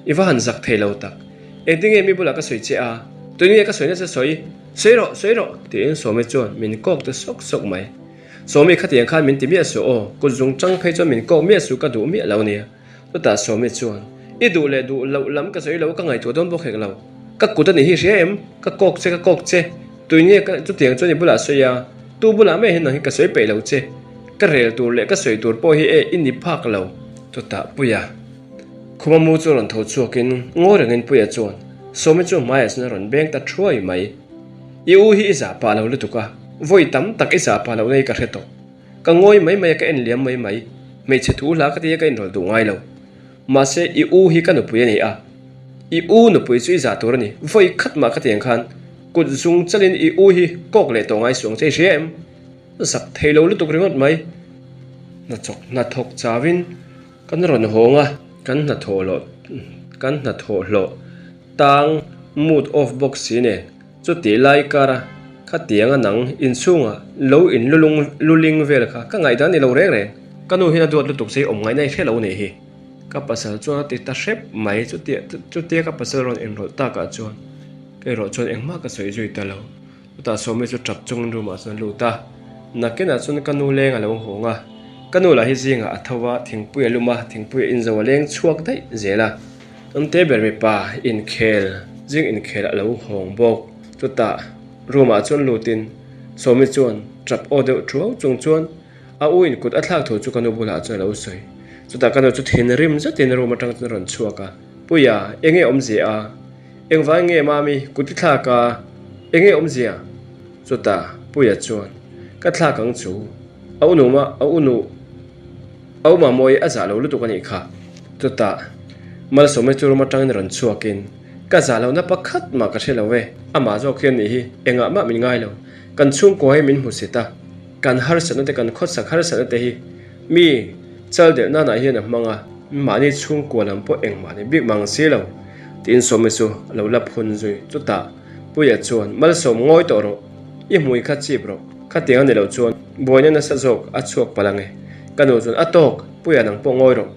A: i va han zak thei lo tak. Engtin nge mi bulah ka sawi che a? Tui nge ka sawi nasa sawi? Sawi rawh, sawi rawh! tiin Sawmi chuan min kawk ta sawk sawk mai. Sawmi khatiang khan min ti miah suh aw, kut zung chang phei chuan min kawk miah suh ka duh miah lo nia. Chutah Sawmi chuan, I duh leh duh loh lam ka sawi lo, ka ngaihtuah dawn bawk hek lo. Ka kut a nih hi hria em? Ka kawk che, ka kawk che. Tui nge ka chutiang chuan i bulah sawi a, tu bulah mai hian nang hi ka sawi peih lo che. Ka rel tur leh ka sawi tur pawh hi e i ni phak lo. Chutah Puia khuma mu chu rawn tho chhuakin ngawi rengin Puia chuan Sawmi chu hmaiah chuan a rawn beng ta thuai mai. I u hi i zah pah lo lutuk a, vawi tam tak i zah pah lohna hi ka hre tawh. Ka ngawi mai mai a, ka en liam mai mai. Hmeichhe thu hla ka ti a, ka inrawlh duh ngai lo. Mahse, i u hi ka nupui a ni a. I u nupui chu i zah tur a ni. Vawi khat mah ka ti ang khan, kut zung chalin i u hi kawk leh tawh ngai suang che i hria em? Zak thei lo lutuk ringawt mai. Hnathawk hnathawk chauhin kan rawn hawng a, kan hnathawh loh kan hnathawh hlawh tang mood off bawk si nen. Chutih lai kara khatianga nang inchhungah lo in lulung luling vel kha ka ngaihdan ni lo reng reng. Ka nu hian a duat lutuk che i awm ngaihna i hre lo nih hi. Ka pasal chuan a ti ta hrep mai chutia chutia ka pasal rawn inrawlh takah chuan ka erawh chuan engmah ka sawi zui ta lo. Chutah Sawmi chu tap chungin room ah chuan a lut a, nakinah chuan ka nu leng a lo hawng a, ka nu lah hi zingah a tho a, thingpui a lum a, thingpui a inzo a leng chhuak daih zel a. Tumte ber mipa inkhel zing inkhel a lo hawng bawk. Chutah room ah chuan lutin Sawmi chuan tap aw deuh thuau chung chuan a u in kut a thlak thu chu ka nu bulah chuan a lo sawi. Chutah ka nu chu thinrim zetin room atang chuan a rawn chhuak a, Puia, enge awmzia a? Engvai nge Mami kut i thlak a? Enge awmzia? Chutah Puia chuan, Ka thlak ang chu. A u nu a u nu. A u Mamawi a zah lo lutuk a nih kha. Chutah Malsawmna chu room atangin rawn chhuakin, Ka zah lohna pakhat mah ka hre lo e, amah zawk hian nih hi engah mah min ngai lo. Kan chhungkua hi min hmu sit a, kan harsatna te kan khawsak harsatna te hi mi chal delh nanah hian a hmang a, mahni chhungkua lam pawh engmah ni bik mang si lo, tiin Sawmi chu a lo la phun zui. Chutah Puia chuan, Malsawm ngawi tawh rawh, i hmui kha chip rawh. Khatiang a ni loh chuan buaina nasa zawk a chhuak palh ang e. Ka nu chuan a tawk, Puia nang pawh ngawi rawh.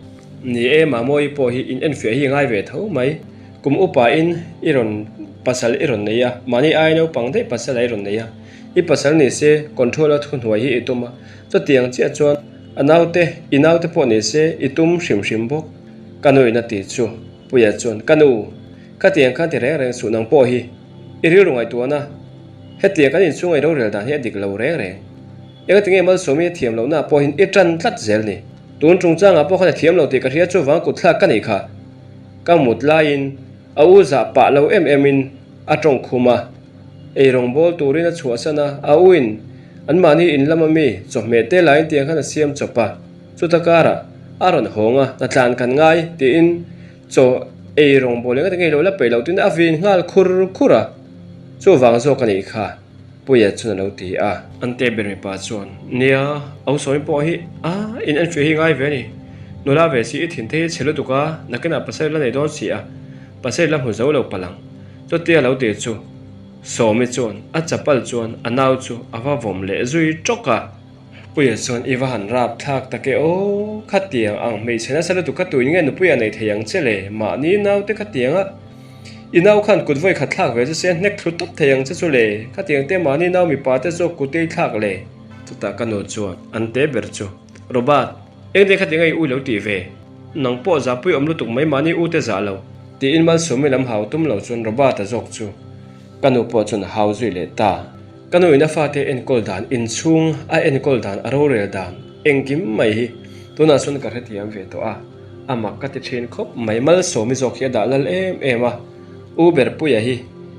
A: Ni e, Mamawi pawh hi in enfiah hi ngai ve tho mai. Kum upa in i rawn pasal i rawn nei a, mahni ai naupang daih pasal a i rawn nei a. I pasal ni se control a thuhnuai hi i tum a, chutiang chiah chuan a naute, i naute pawh ni se i tum hrim hrim bawk. Ka nu in a ti chu Puia chuan, Ka nu, khatiang khan ti reng reng suh nang pawh hi i rilru ngaihtuahna. Hetiang kan inchhunga i rorel dan hi a dik lo reng reng. Engati nge Malsawmi a thiam lohna pawhin i tan tlat zel ni? Tun chungchangah pawh khan a thiam lo tih ka hria chuvang kutthlak ka nih kha. Ka mut laiin a u zah pah lo em emin a tawng khum a. Ei rawngbâwl turin a chhuahsan a, a uin anmahni in lama mi chawhmeh te laiin tiang khan a siam chawp a. Chuta karah a rawn hawng a, Hnatlan kan ngai tiin Chaw ei rawngbâwl engati nge i lo la peih loh tiin a vin nghal khur khur a, chuvang zawk a nih kha, Puia chuan a lo ti a. An te ber mipa chuan, Nia, au sawi pawh hi a in enfiah hi ngai ve a ni. Nula ve si i thin te hi chhe lutuk a, nakinah pasal la nei dawn si a, pasal la hmu zo lo palh ang. Chutia lo ti chu Sawmi chuan a chapal chuan a nau chu a va vawm leh zui tawk a. Puia chuan i va han rap thlak tak e aw, khatiang ang hmeichhe nasa lutuk kha tuin nge nupuia nei thei ang che le, mahni naute khatiang a i nau khan kut vawi khat thlak ve chu se hnek thlu tawp thei ang che chu le, khatiang te mahni nau mipa te zawk kut ei thlak le. Chutah ka nu chuan an te ber chu, Robert, engtin khatiang a i ui lo tih ve? Nang pawh zahpui awm lutuk mai mahni u te zah lo. Tiin Malsawmi lam hau tum lo chuan Robert-a zawk chu ka nu pawh chuan a hau zui leh ta. Ka nu in a fate enkawl dan, inchhung a enkawl dan, a rorel dan engkim mai hi tunah chuan ka hrethiam ve tawh a, a mak ka ti thin khawp mai. Malsawmi zawk hi a dah lal em em a, U Berpuia hi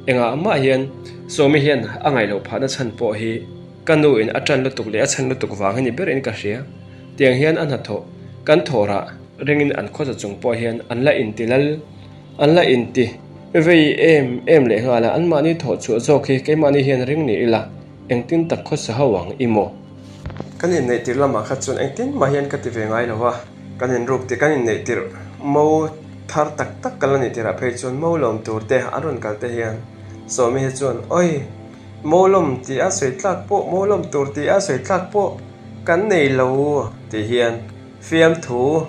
A: engah mah hian Sawmi hian a ngaih loh phahna chhan pawh hi ka nu in a tan lutuk leh a chhan lutuk vang hi ni berin ka hria. Tiang hian a hnathawh kan thawh rah ringin an khawsa chung pawh hian an la inti lal, an la inti vei em em leh nghal a, anmahni thawh chhuah zawk hi keimahni hian ring ni ila engtin tak khawsa ho ang i maw? Kan inneih tirh lamah kha chuan engtin mah hian ka ti ve ngai lo a, kan inruk tih kan inneih tirh mo thar tak tak ka la nih tirhah phei chuan mo lawm tur te an rawn kal te hian Sawmi hi chuan Awi! Mo lawm tih a sawi tlak pawh, mo lawm tur tih a sawi tlak pawh kan nei lo tih hian fiamthu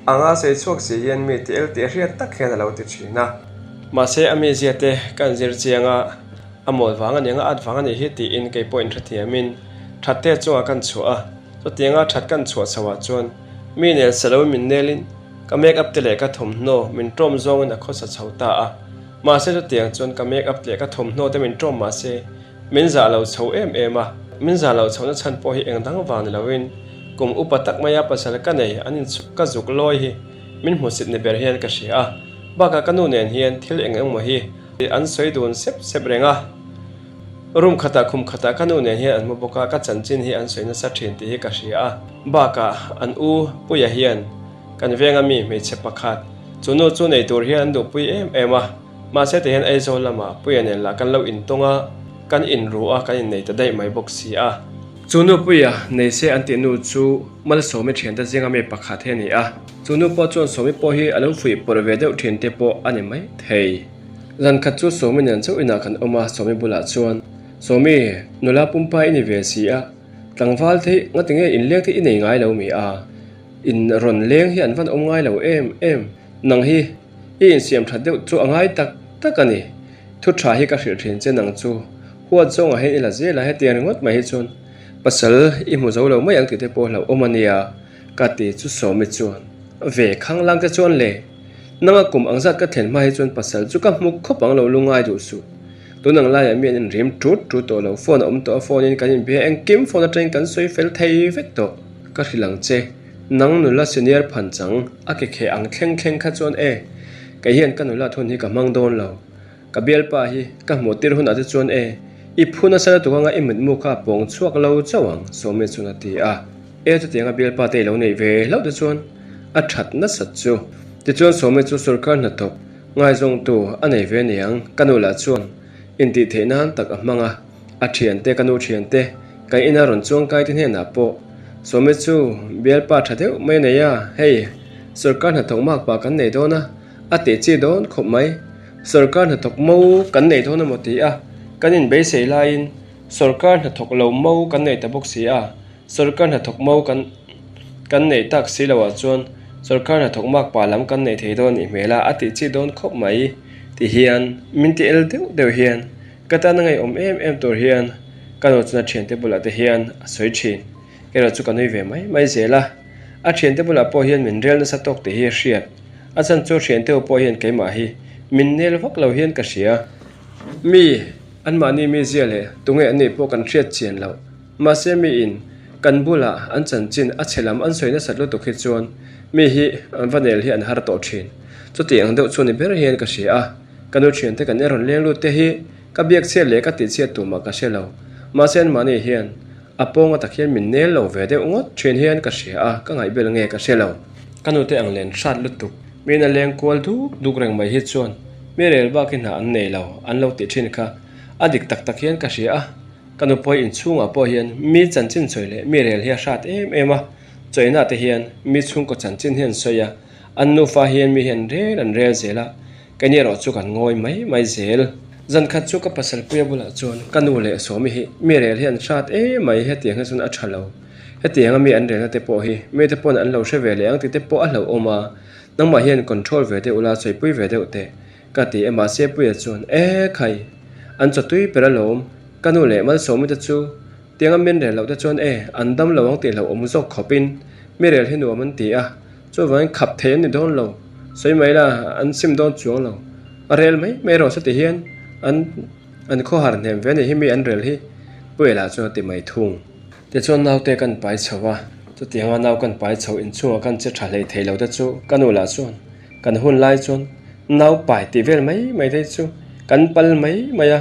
A: anga sawi chhuak si hian mi ti el tih a hriat tak hian a lo ti thin a. Mahse a mizia te kan zir chiang a, a mawl vang a ni ang a, at vang a nih hi tiin kei pawh inhrethiamin that te chungah kan chhuah a, chutianga that kan chhuah chho ah chuan mi nel sa loin min nelin ka make up te leh ka thawmhnaw min tawm zawngin a khawsa chho ta a. Mahse chutiang chuan ka make up leh ka thawmhnaw te min tawm mahse min zah lo chho em em a, min zah lo chhohna chhan pawh hi eng dang vang ni loin kum upa tak maia pasal ka nei an in ka zuk lawi hi min hmusit ni ber hian ka hria a, bakah ka nu nen hian thil eng eng maw hi an sawi dun sep sep reng a, room khatah khum khatah ka nu nen hian an hmu bawk a, ka chanchin hi an sawi nasa thin tih hi ka hria a, bakah an u Puia hian Kan venga mi hmeichhe pakhat, chu nu chu nei tur hian an duhpui em em a, mahse tihian Aizawl lamah Puia nen lah kan lo intawng a, kan inru a, kan innei ta daih mai bawk si a. Chu nu Puia nei se an tih nu chu Malsawmi thiante zinga mi pakhat hi a ni a, chu nu pawh chuan Sawmi pawh hi a lo fuih pawrh ve deuh thin te pawh a ni mai thei. Zan khat chu Sawmi nen chauh inah kan awm a, Sawmi bulah chuan, Sawmi, nula pumpa i ni ve si a, tlangval te hi ngatinge inleng te i nei ngai lo mi a? In rawn leng hi an van awm ngai lo em em. Nang hi i insiam that deuh chu a ngai tak tak a ni. Thu tha hi ka hrilh thin che nang chu. Huat zawngah hian i la zel a, hetiang ringawt mai hi chuan pasal i hmu zo lo mai ang tih te pawh hlauhawm a nia ka ti chu Sawmi chuan ve khang lang te chuan le. Nanga kum ang zat ka thlen hma hi chuan pasal chu ka hmu khawp ang lo lungai duh suh. Tun ang laiah mi an inrim tut tut tawh lo, phone a awm tawh a, phone in kan inbia engkim phone atangin kan sawi fel thei vek tawh. Ka hrilh ang che, nang nula senior phan chang a ke kheh ang thleng thleng kha chuan e, kei hian ka nula thun hi ka hmang dawn lo. Ka bialpa hi ka hmuh tir hunah te chuan e, i phu nasa lutuk anga i mitmu kha a pawng chhuak lo chauh ang, Sawmi chuan a ti a. E chutianga bialpa te i lo neih ve hlauh te chuan a that nasat chu. Tichuan Sawmi chu sorkar hnathawk ngaizawngtu a nei ve niang, ka nu lah chuan intih theih nan tak a hmang a. A thiante, ka nu thiante, kan ina rawn chuang kai te hnenah pawh Sawmi chu bialpa tha deuh mai a nei a, hei sorkar hnathawk mak pah kan nei dawn a, a teh chi dawn khawp mai. Sorkar hnathawk mo kan nei dawn emaw ti a, kan inbeisei laiin sorkar hnathawk lo mo kan nei ta bawk si a, sorkar hnathawk mo kan kan neih tak si loah chuan sorkar hnathawk mak pah lam kan nei thei dawn nih hmel a, a tih chi dawn khawp mai ti hian min ti el deuh deuh hian Ka tan a ngaihawm em em tur hian ka nu chuan a thiante bulah te hian a sawi thin. Erawh chu ka nui ve mai mai zel a. A thiante bulah pawh hian min rel nasa tawk tih hi a hriat. A chhan chu thiante ho pawh hian keimah hi min nel vak lo hian ka hria. Mi, anmahni mizia leh tunge an nih pawh kan hriat chian loh. Mahse miin kan bulah an chanchin a chhe lam an sawi nasat lutuk hi chuan mi hi an va nel hi an har tawh thin. Chuti ang deuh chu ni ber hian ka hria a. Ka nu thiante kan en rawn leng lut te hi ka biak chhiat leh ka tih chhiat tumah ka hre lo. Mahse anmahni hian a pawnga tak hian min nel lo ve deuh ngawt thin hian ka hria a, ka ngaihbel nge ka hre lo. Ka nute ang len hrat lutuk, miin a leng kual duk duk reng mai hi chuan mi rel bak hi hna an nei lo an lo tih thin kha a dik tak tak hian ka hria a. Ka nupui inchhungah pawh hian mi chanchin sawi leh mi rel hi a hrat em em a, chawinah te hian mi chhungkaw chanchin hi an sawi a, an nufa hian mi hian rel an rel zel a. Kei erawh chu kan ngawi mai mai zel. Zan khat chu ka pasal puia bulah chuan ka nu leh Sawmi hi mi rel hi an hrat em mai hetiang hi chuan a tha lo. Hetianga mi an relna te pawh hi mi te pawn an lo hre ve leh ang tih te pawh a hlauhawm a, nangmah hian control ve deuh ula sawipui ve deuh teh ka ti e mahse puia chuan e khai an chawtui ber alawm ka nu leh Malsawmi te chu tianga min rel loh te chuan e an dam lo ang tih hlauhawm zawk khawpin mi rel hi nuam an ti a. Chuvangin khap thei an ni dawn lo. Sawi mai la, an sim dawn chuang lo. A rel mai mai erawh sawti hian an an khawhar hnem ve a nih hi mi an rel hi Puia lah chuan a ti mai thung. Tichuan naute kan pai chho a, chutianga nau kan pai chho inchhungah kan che tha hlei thei lo te chu ka nu lah chuan kan hun lai chuan nau pai tih vel mai mai te chu kan pal mai mai a,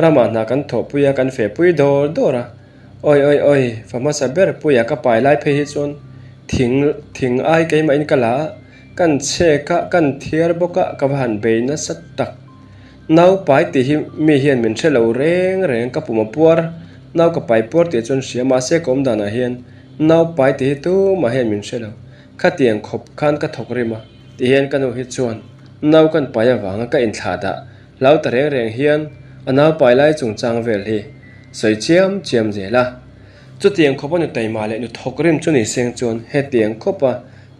A: ramah hna kan thawhpui a, kan fehpui dawr dawr a. Awi awi awi, fa hmasa ber Puia ka pai lai phei hi chuan thing thing ai keimah in ka la a, kan chhek a, kan thiar bawk a, ka va han bei nasa tak. Nau pai tih hi mi hian min hre lo reng reng, ka pum a puar, nau ka pai puar tih chuan hria mahse ka awm danah hian nau pai tih hi tumah hian min hre lo, khatiang khawp khan ka thawk rim a. Ti hian ka nu hi chuan nau kan pai avanga ka inthlah dah hlau ta reng reng hian a nau pai lai chungchang vel hi sawi chiam chiam zel a. Chutiang khawpa nu taima leh nu thawk rim chu ni seng chuan hetiang khawpa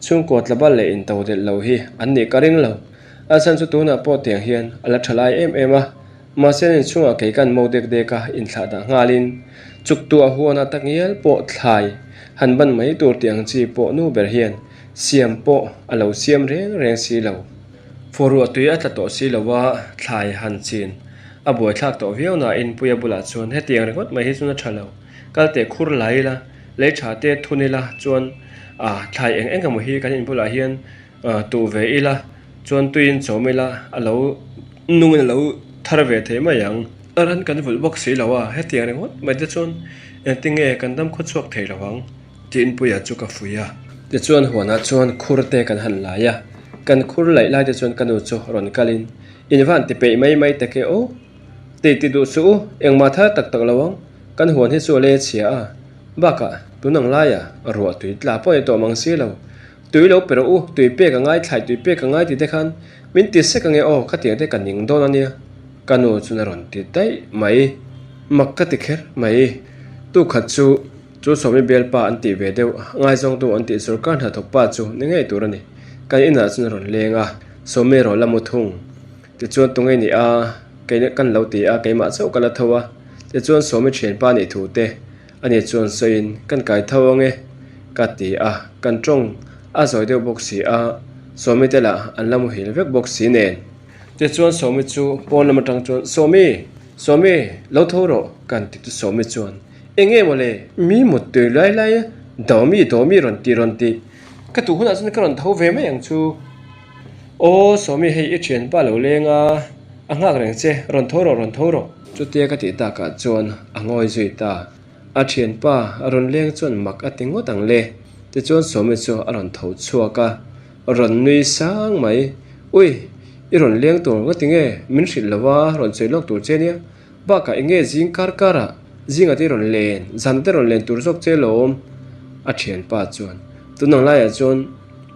A: chhungkaw tlabal leh intodelh lo hi an nih ka ring lo. A chhan chu tunah pawh tiang hian a la tha lai em em a, mahse an inchhungah kei kan mo dek dek a inthlah dah nghalin chuktuah huanah tak ngial pawh thlai han ban mai tur tih ang chi pawh nu ber hian siam pawh a lo siam reng reng si lo. Fawruah tui a tla tawh si lo a, thlai han chin a buaithlak tawh viau nain Puia bulah chuan hetiang ringawt mai hi chuan a tha lo, kal teh khur lai ila, lei tha te thun ila chuan thlai eng eng emaw hi kan inbulah hian Tuh ve ila chuan tuiin chawm ila a lo nungin a lo thar ve thei mai ang. A ran kan vulh bawk si lo a, hetiang ringawt mai te chuan engtinge kan dam khawchhuak thei lo ang tiin Puia chu ka fuih a. Tichuan huanah chuan khur te kan han lai a, kan khur laih lai te chuan ka nu chu rawn kalin in va han ti peih mai mai tak e aw, ti ti duh suh u, engmah thar tak tak lo ang, kan huan hi chu a le chhia a, bakah tun ang laia ruah tui tla pawh ni tawh mang si lo, Tui lo pe rawh u, tui pek a ngai, thlai tui pek a ngai tih te khan min ti sek ange aw, khatiang te ka ning dawn a nia, ka nu chuan a rawn ti daih mai. Mak ka ti kher mai. Tu khat chu chu Sawmi bialpa an tih ve deuh, ngaizawngtu an tih sorkar hnathawk pa chu ni ngei tur a ni. Kan inah chuan a rawn leng a, Sawmi erawh la mu thung. Tichuan tunge ni a, kei kan lo ti a, keimah chauh ka la tho a. Tichuan Sawmi thianpa nih thu te Ani chuan sawiin, Kan kai tho ange, ka ti a, kan tawng a zawi deuh bawk si a, Sawmi te lah an la muhil vek bawk si nen. Tichuan Sawmi chu pawn lam atang chuan, Sawmi! Sawmi! Lo tho rawh, kan ti chu Sawmi chuan, Enge maw le? Mi mut tui lai lai a, Dawmi, Dawmi rawn ti rawn ti, ka tuh hunah chuan ka rawn tho ve mai ang chu. Aw, Sawmi hei i thianpa lo leng a, a nghak reng che, rawn tho rawh, rawn tho rawh. Chutia ka tih takah chuan a ngawi zui ta. A thianpa a rawn leng chuan mak a ti ngawt ang le. Tichuan Sawmi chu a rawn tho chhuak a, rawn nui sang mai. Ui, i rawn leng tur ngawt tinge min hrilh lo a, rawn sawi lawk tur che nia. Bakah enge zing kar karah zingah te i rawn len, zanah te rawn len tur zawk che lawm. A thianpa chuan tunang laiah chuan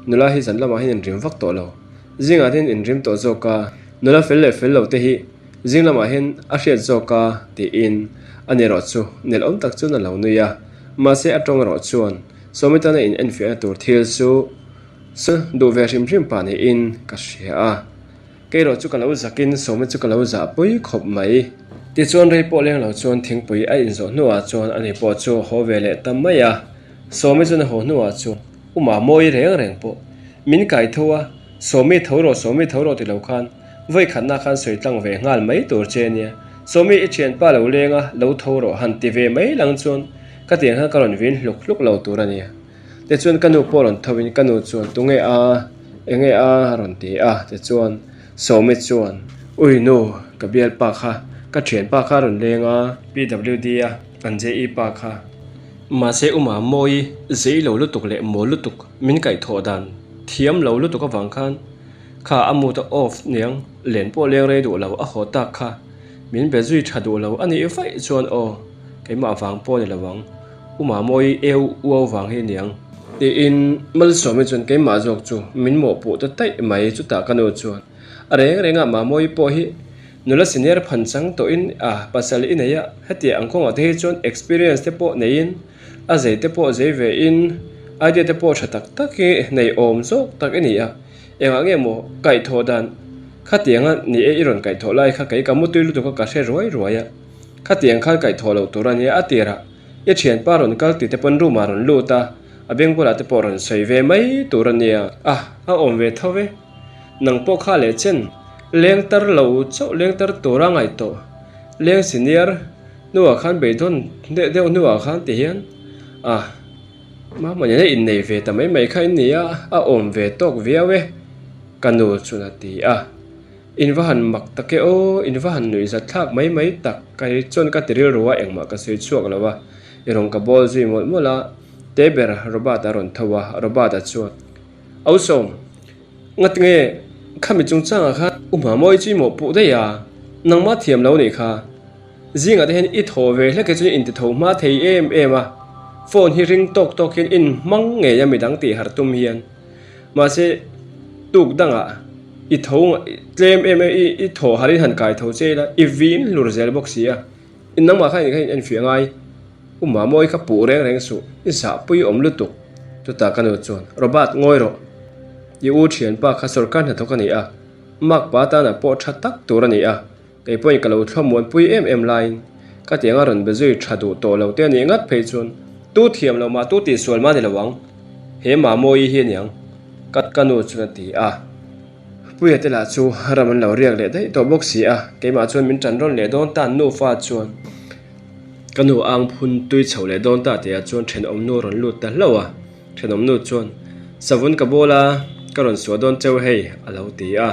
A: nula hi zan lamah hian inrim vak tawh lo. Zingah te hian inrim tawh zawk a, nula fel leh fel lo te hi Zing lamah hian a hriat zawk a tiin ani erawh chu nelawm tak chuan a lo nui a, mahse a tawng erawh chuan Sawmi tana in enfiahna tur thil chu chu duh ve hrim hrim pah niin ka hria a, kei erawh chu ka lo zakin Sawmi chu ka lo zah pui khawp mai. Tichuan rei pawh leng lo chuan thingpui a inzawh hnuah chuan ani pawh chu a haw ve leh ta mai a, Sawmi chuan a haw hnuah chuan U Mamawi reng reng pawh min kai tho a, Sawmi tho rawh, Sawmi tho rawh ti lo khan vawi khatna khan sawi tlang ve nghal mai tur che ania. Sawmi i thianpa lo leng a, lo tho rawh han ti ve mai lang chuan ka tiang khan ka rawn vin hluk hluk lo tur ania. Tichuan ka nu pawh rawn tho in ka nu chuan tunge a, enge a a rawn ti a, tichuan Sawmi chuan ui nu ka bialpa kha ka thianpa kha a rawn leng a, PWD a an JE pa kha. Mahse Uma Mawi zei lo lutuk leh mawl lutuk min kaihthawh dan Thiam lo lutuk avang khan kha a mood a off niang len pawh leng rei duh lo a haw tak kha min be zui tha duh lo a nih vaih chuan aw keimah vang pawh a ni lo ang U Mamawi eu uau vang hi niang tiin Malsawmi chuan keimah zawk chu min mawhpuh ta taih mai chutah ka nu chuan a reng reng ah Mamawi pawh hi nula senior phan chang tawhin a pasal i nei a hetiang ang kawngah te hi chuan experience te pawh neiin A zei te pawh zei ve in idea te pawh tha tak tak hi nei awm zawk tak i ni a, engah nge maw kaihthawh dan khatianga ni e i rawn kaihthawh lai kha kei ka mutui lutuk a ka hre ruai ruai a, khatiang khan kaihthawh loh tur a nia a tirah i thianpa rawn kal tih te pawn room ah rawn lut a, A beng bulah te pawh rawn sawi ve mai tur a nia. A, a awm ve tho ve. Nang pawh kha leh chen leng tar lo chauh leng tar tura ngaih tawh. Leng senior hnuah khan beidawn deuh deuh hnuah khan ti hian a, Mama nena innei ve ta mai mai kha in nia, a awm ve tawk viau e, ka nu chuan a ti a. In va han mak tak e aw, in va han nuihzat thlak mai mai tak, ka hi chuan ka ti rilru a, engmah ka sawi chhuak lo a, i rawn ka bawl zui mawlh mawlh a, te ber Robert a rawn tho a, Robert a chuan, Au Sawm, ngatinge khami chungchangah khan u Hmamawi chu i mawhpuh daih a, nangmah thiam lo nih kha, zingah te hian i thaw ve hlek hi chuan i intitho hma thei em em a, phone hi ring tawk tawk hian in hmang ngei a midang tih harh tum hian. Mahse, tuk dangah i tho tlem em em i i thaw harin han kai tho che ila i vin hlur zel bawk si a, in nangmah khan in en fiah ngai. U Mamawi kha puh reng reng suh, i zahpui awm lutuk. Chutah ka nu chuan, Robert ngawi rawh, i u thianpa kha sawrkar hnathawk a ni a, mark pa tanah pawh tha tak tur a ni a, Kei pawhin ka lo thlawmuanpui em em laiin ka tiang a rawn be zui tha duh tawh lo te a nih ngat phei chuan tu thiam lo mah tu tihsual mah ni lo ang, he Mamawi hi a niang ka ka nu chuan a ti a. Puia te lah chu ram an lo riak leh daih tawh bawk si a, keimah chuan min tan rawn leh dawn ta an nufa chuan ka nu ang phun tui chho leh dawn ta tihah chuan thenawm nu a rawn lut ta hlauh a. Thenawmnu chuan, Savun ka bawl a, ka rawn suah dawn cheu hei, a lo ti a.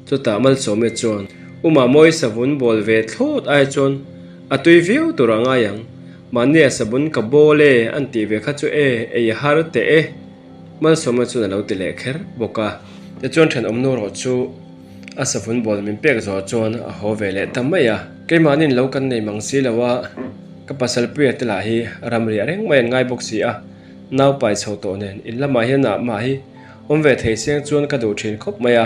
A: Chutah Malsawmi chuan, U Mamawi savun bawl ve thlawt ai chuan a tui viau tur a ngai ang. Mahnia savun ka bawl e an tih ve kha chu e, ei a har teh e, Malsawmi chuan a lo ti leh kher bawk a. Tichuan thenawmnu rawh chu a savun bawl min pek zawh chuan a haw ve leh ta mai a. Keimahni'n lo kan nei mang si lo a, ka pasal puia te lah hi ramriah reng mai an ngai bawk si a. Nau pai chho tawh nen in lamah hian ah mah hi awm ve thei seng chuan ka duh thin khawp mai a,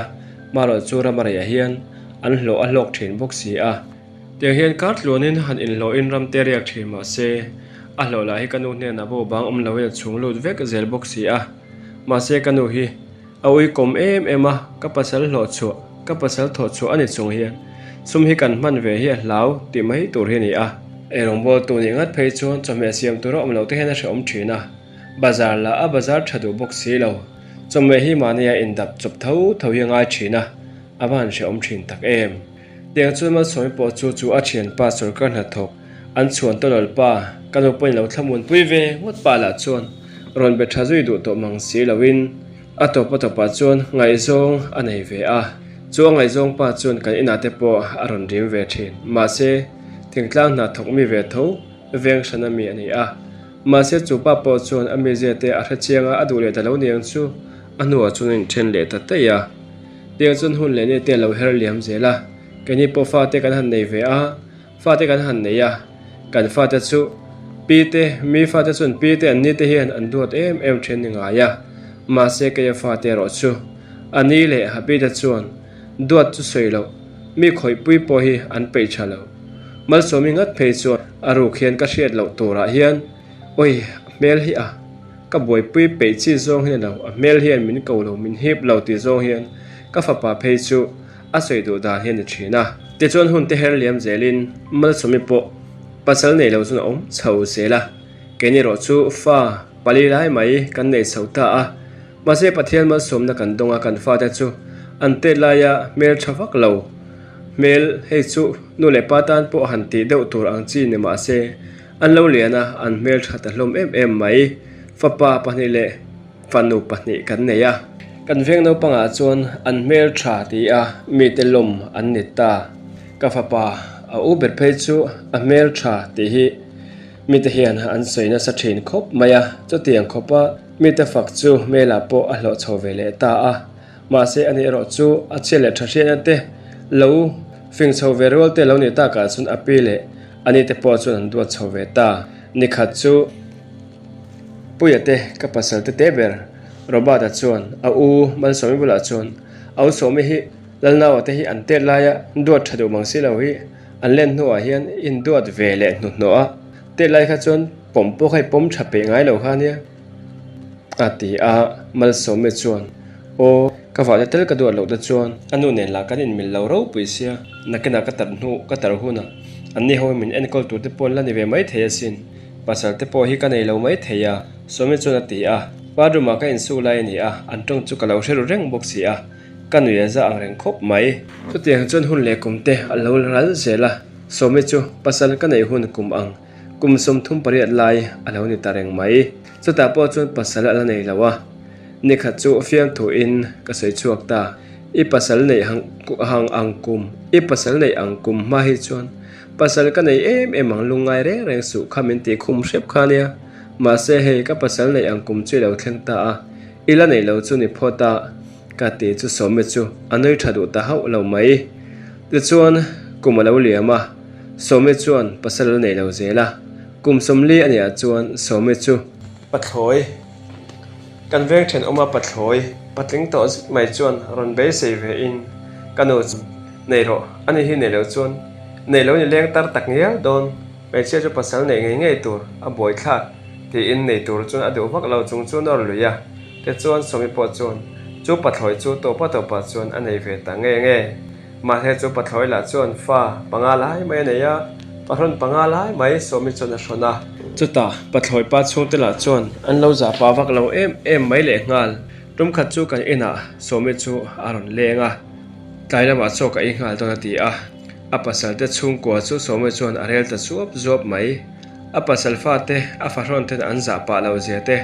A: marawh chu Ramareiah hian an hlawh a hlawk thin bawk si a. Tiang hian kar tluanin han inhlawhin ram te riak thin mah se, a hlawh lah hi ka nu hnenah bo bang awm loin a chhung lut vek zel bawk si a. Mahse ka nu hi a uikawm em em a, ka pasal hlawh chhuah, ka pasal thawh chhuah a ni chung hian sum hi kan hman ve hi a hlau tih mai tur hi a ni a. Eirawngbawltu nih ngat phei chuan chawhmeh siam tura awm loh te hian a hrehawm thin a, bazar lah a bazar tha duh bawk si lo. Chawhmeh hi mahnia indap chawp tho tho hi a ngai thin a, a va han hrehawm thin tak em. Tiang chuan Malsawmi pawh chu chu a thianpa sawrkar hnathawk an chhuan tawlawl pa, ka nu pawhin lo thlamuanpui ve ngawt pa lah chuan rawn be tha zui duh tawh mang si loin a tawp a tawpah chuan ngaihzawng a nei ve a. Chu a ngaihzawng pa chuan kan inah te pawh a rawn rim ve thin. Mahse, thingtlang hna thawk mi ve tho veng hran a mi a ni a. Mahse, chu pa pawh chuan a mizia te a hre chiang a, a duh leh ta lo niang chu a hnuah chuan a inthen leh ta daih a. Tiang chuan hun leh ni te a lo her liam zel a, keini pawh fate kan han nei ve a, fate kan han nei a, kan fate chu pi te, mi fate chuan pi te an ni te hian an duat em em thin ni ngai a, mahse keia fate erawh chu a ni leh a pi te chuan duat chu sawi loh, mi khawihpui pawh hi an peih tha lo. Malsawmi ngat phei chuan a ruk hian ka hriat loh turah hian awi a hmel hi a. Ka buaipui peih chi zawng hian a lo, a hmel hian min ko lo, min hip lo tih zawng hian ka fapa phei chu a sawi duh dan hian a ni thin a. Tichuan hun te her liam zelin Malsawmi pawh pasal nei lo chuan a awm chho zel a, keini erawh chu fa pali lai mai kan nei chho ta a, mahse Pathian malsawmna kan dawng a, kan fate chu an tet laia hmel tha vak lo, hmel hei chu nu leh pa tan pawh han tih deuh tur ang chi ni mahse, An lo lian a, an hmeltha ta hlawm em em mai. Fapa pahnih leh fanu pahnih kan nei a. Kan veng naupangah chuan an hmeltha ti a mite lawm an ni ta. Ka fapa a u ber phei chu a hmeltha tih hi mite hian an sawi nasa thin khawp mai a. Chutiang khawpa mite fak chu hmelah pawh a hlawh chho ve leh ta a. Mahse ani erawh chu a chhia leh tha hriatna te lo fing chho ve rual te lo nih takah chuan a pi leh ani te pawh chuan an duat chho ve ta. Nikhat chu Puia te ka pasal te te ber Robert-a chuan a u Malsawmi bulah chuan a u Sawmi hi Lalnaua te hi an tet laia duat tha duh mang si lo hi an len hnuah hian induat ve leh hnuhnawh a, tet lai kha chuan pawm pawh kha i pawm tha peih ngai lo kha nia. A ti a, Malsawmi chuan, Aw, ka vahte tel ka duat loh te chuan a nu nen lah kan inmil lo ropui sia, nakinah ka tar hnu, ka tar hunah anni ho hi min enkawl tur te pawh an la ni ve maithei asin, pasal te pawh hi ka nei lo maithei a. Sawmi chuan a ti a. Bathroom ah ka insuk lai a ni a, an tawng chu ka lo hre ru reng bawk si a, ka nui a za ang reng khawp mai. Chutiang chuan hun leh kum te a lo ral zel a, Sawmi chu pasal ka neih hun kum ang kum 38 lai a lo ni ta reng mai. Chutah pawh chuan pasal a la nei lo a, nikhat chu fiamthu in ka sawi chhuak ta, I pasal neih hang ang kum, i pasal neih ang kum hma hi chuan pasal ka nei em em ang lungngai reng reng suh kha min tih khum hrep kha nia. Mahse hei ka pasal neih ang kum chu i lo thleng ta a, i la neih lo chu ni phawt a, ka ti chu Sawmi chu a nui tha duh ta hauh lo mai. Tichuan kum a lo liam a, Sawmi chuan pasal a la nei lo zel a, kum 40 a nih ah chuan Sawmi chu. Pathlawi, Kan veng thenawma pathlawi patling tawh zet mai chuan rawn beisei ve in ka nu chu nei rawh, ani hi nei lo chuan nei lo ni leng tar tak ngial dawn. Hmeichhia chu pasal neih ngei ngei tur a buaithlak tiin nei tur chuan a duh vak lo chung chu nawr lui a, tichuan Sawmi pawh chuan chu pathlawi chu tawpa tawpa chuan a nei ve ta nge nge. Mahse chu pathlawi lah chuan fa panga lai mai a nei a, pahrawn panga lai mai Sawmi chuan a hrawn a. Chutah pathlawi pa chhungte lah chuan an lo zah pah vak lo em em mai lehnghal. Tum khat chu kan inah Sawmi chu a rawn leng a, tlai lamah chaw ka ei nghal dawn a ti a. A pasal te chhungkua chu Sawmi chuan a rel ta zuap zuap mai. A pasal fate, a fahrawn ten an zah pah loh zia te,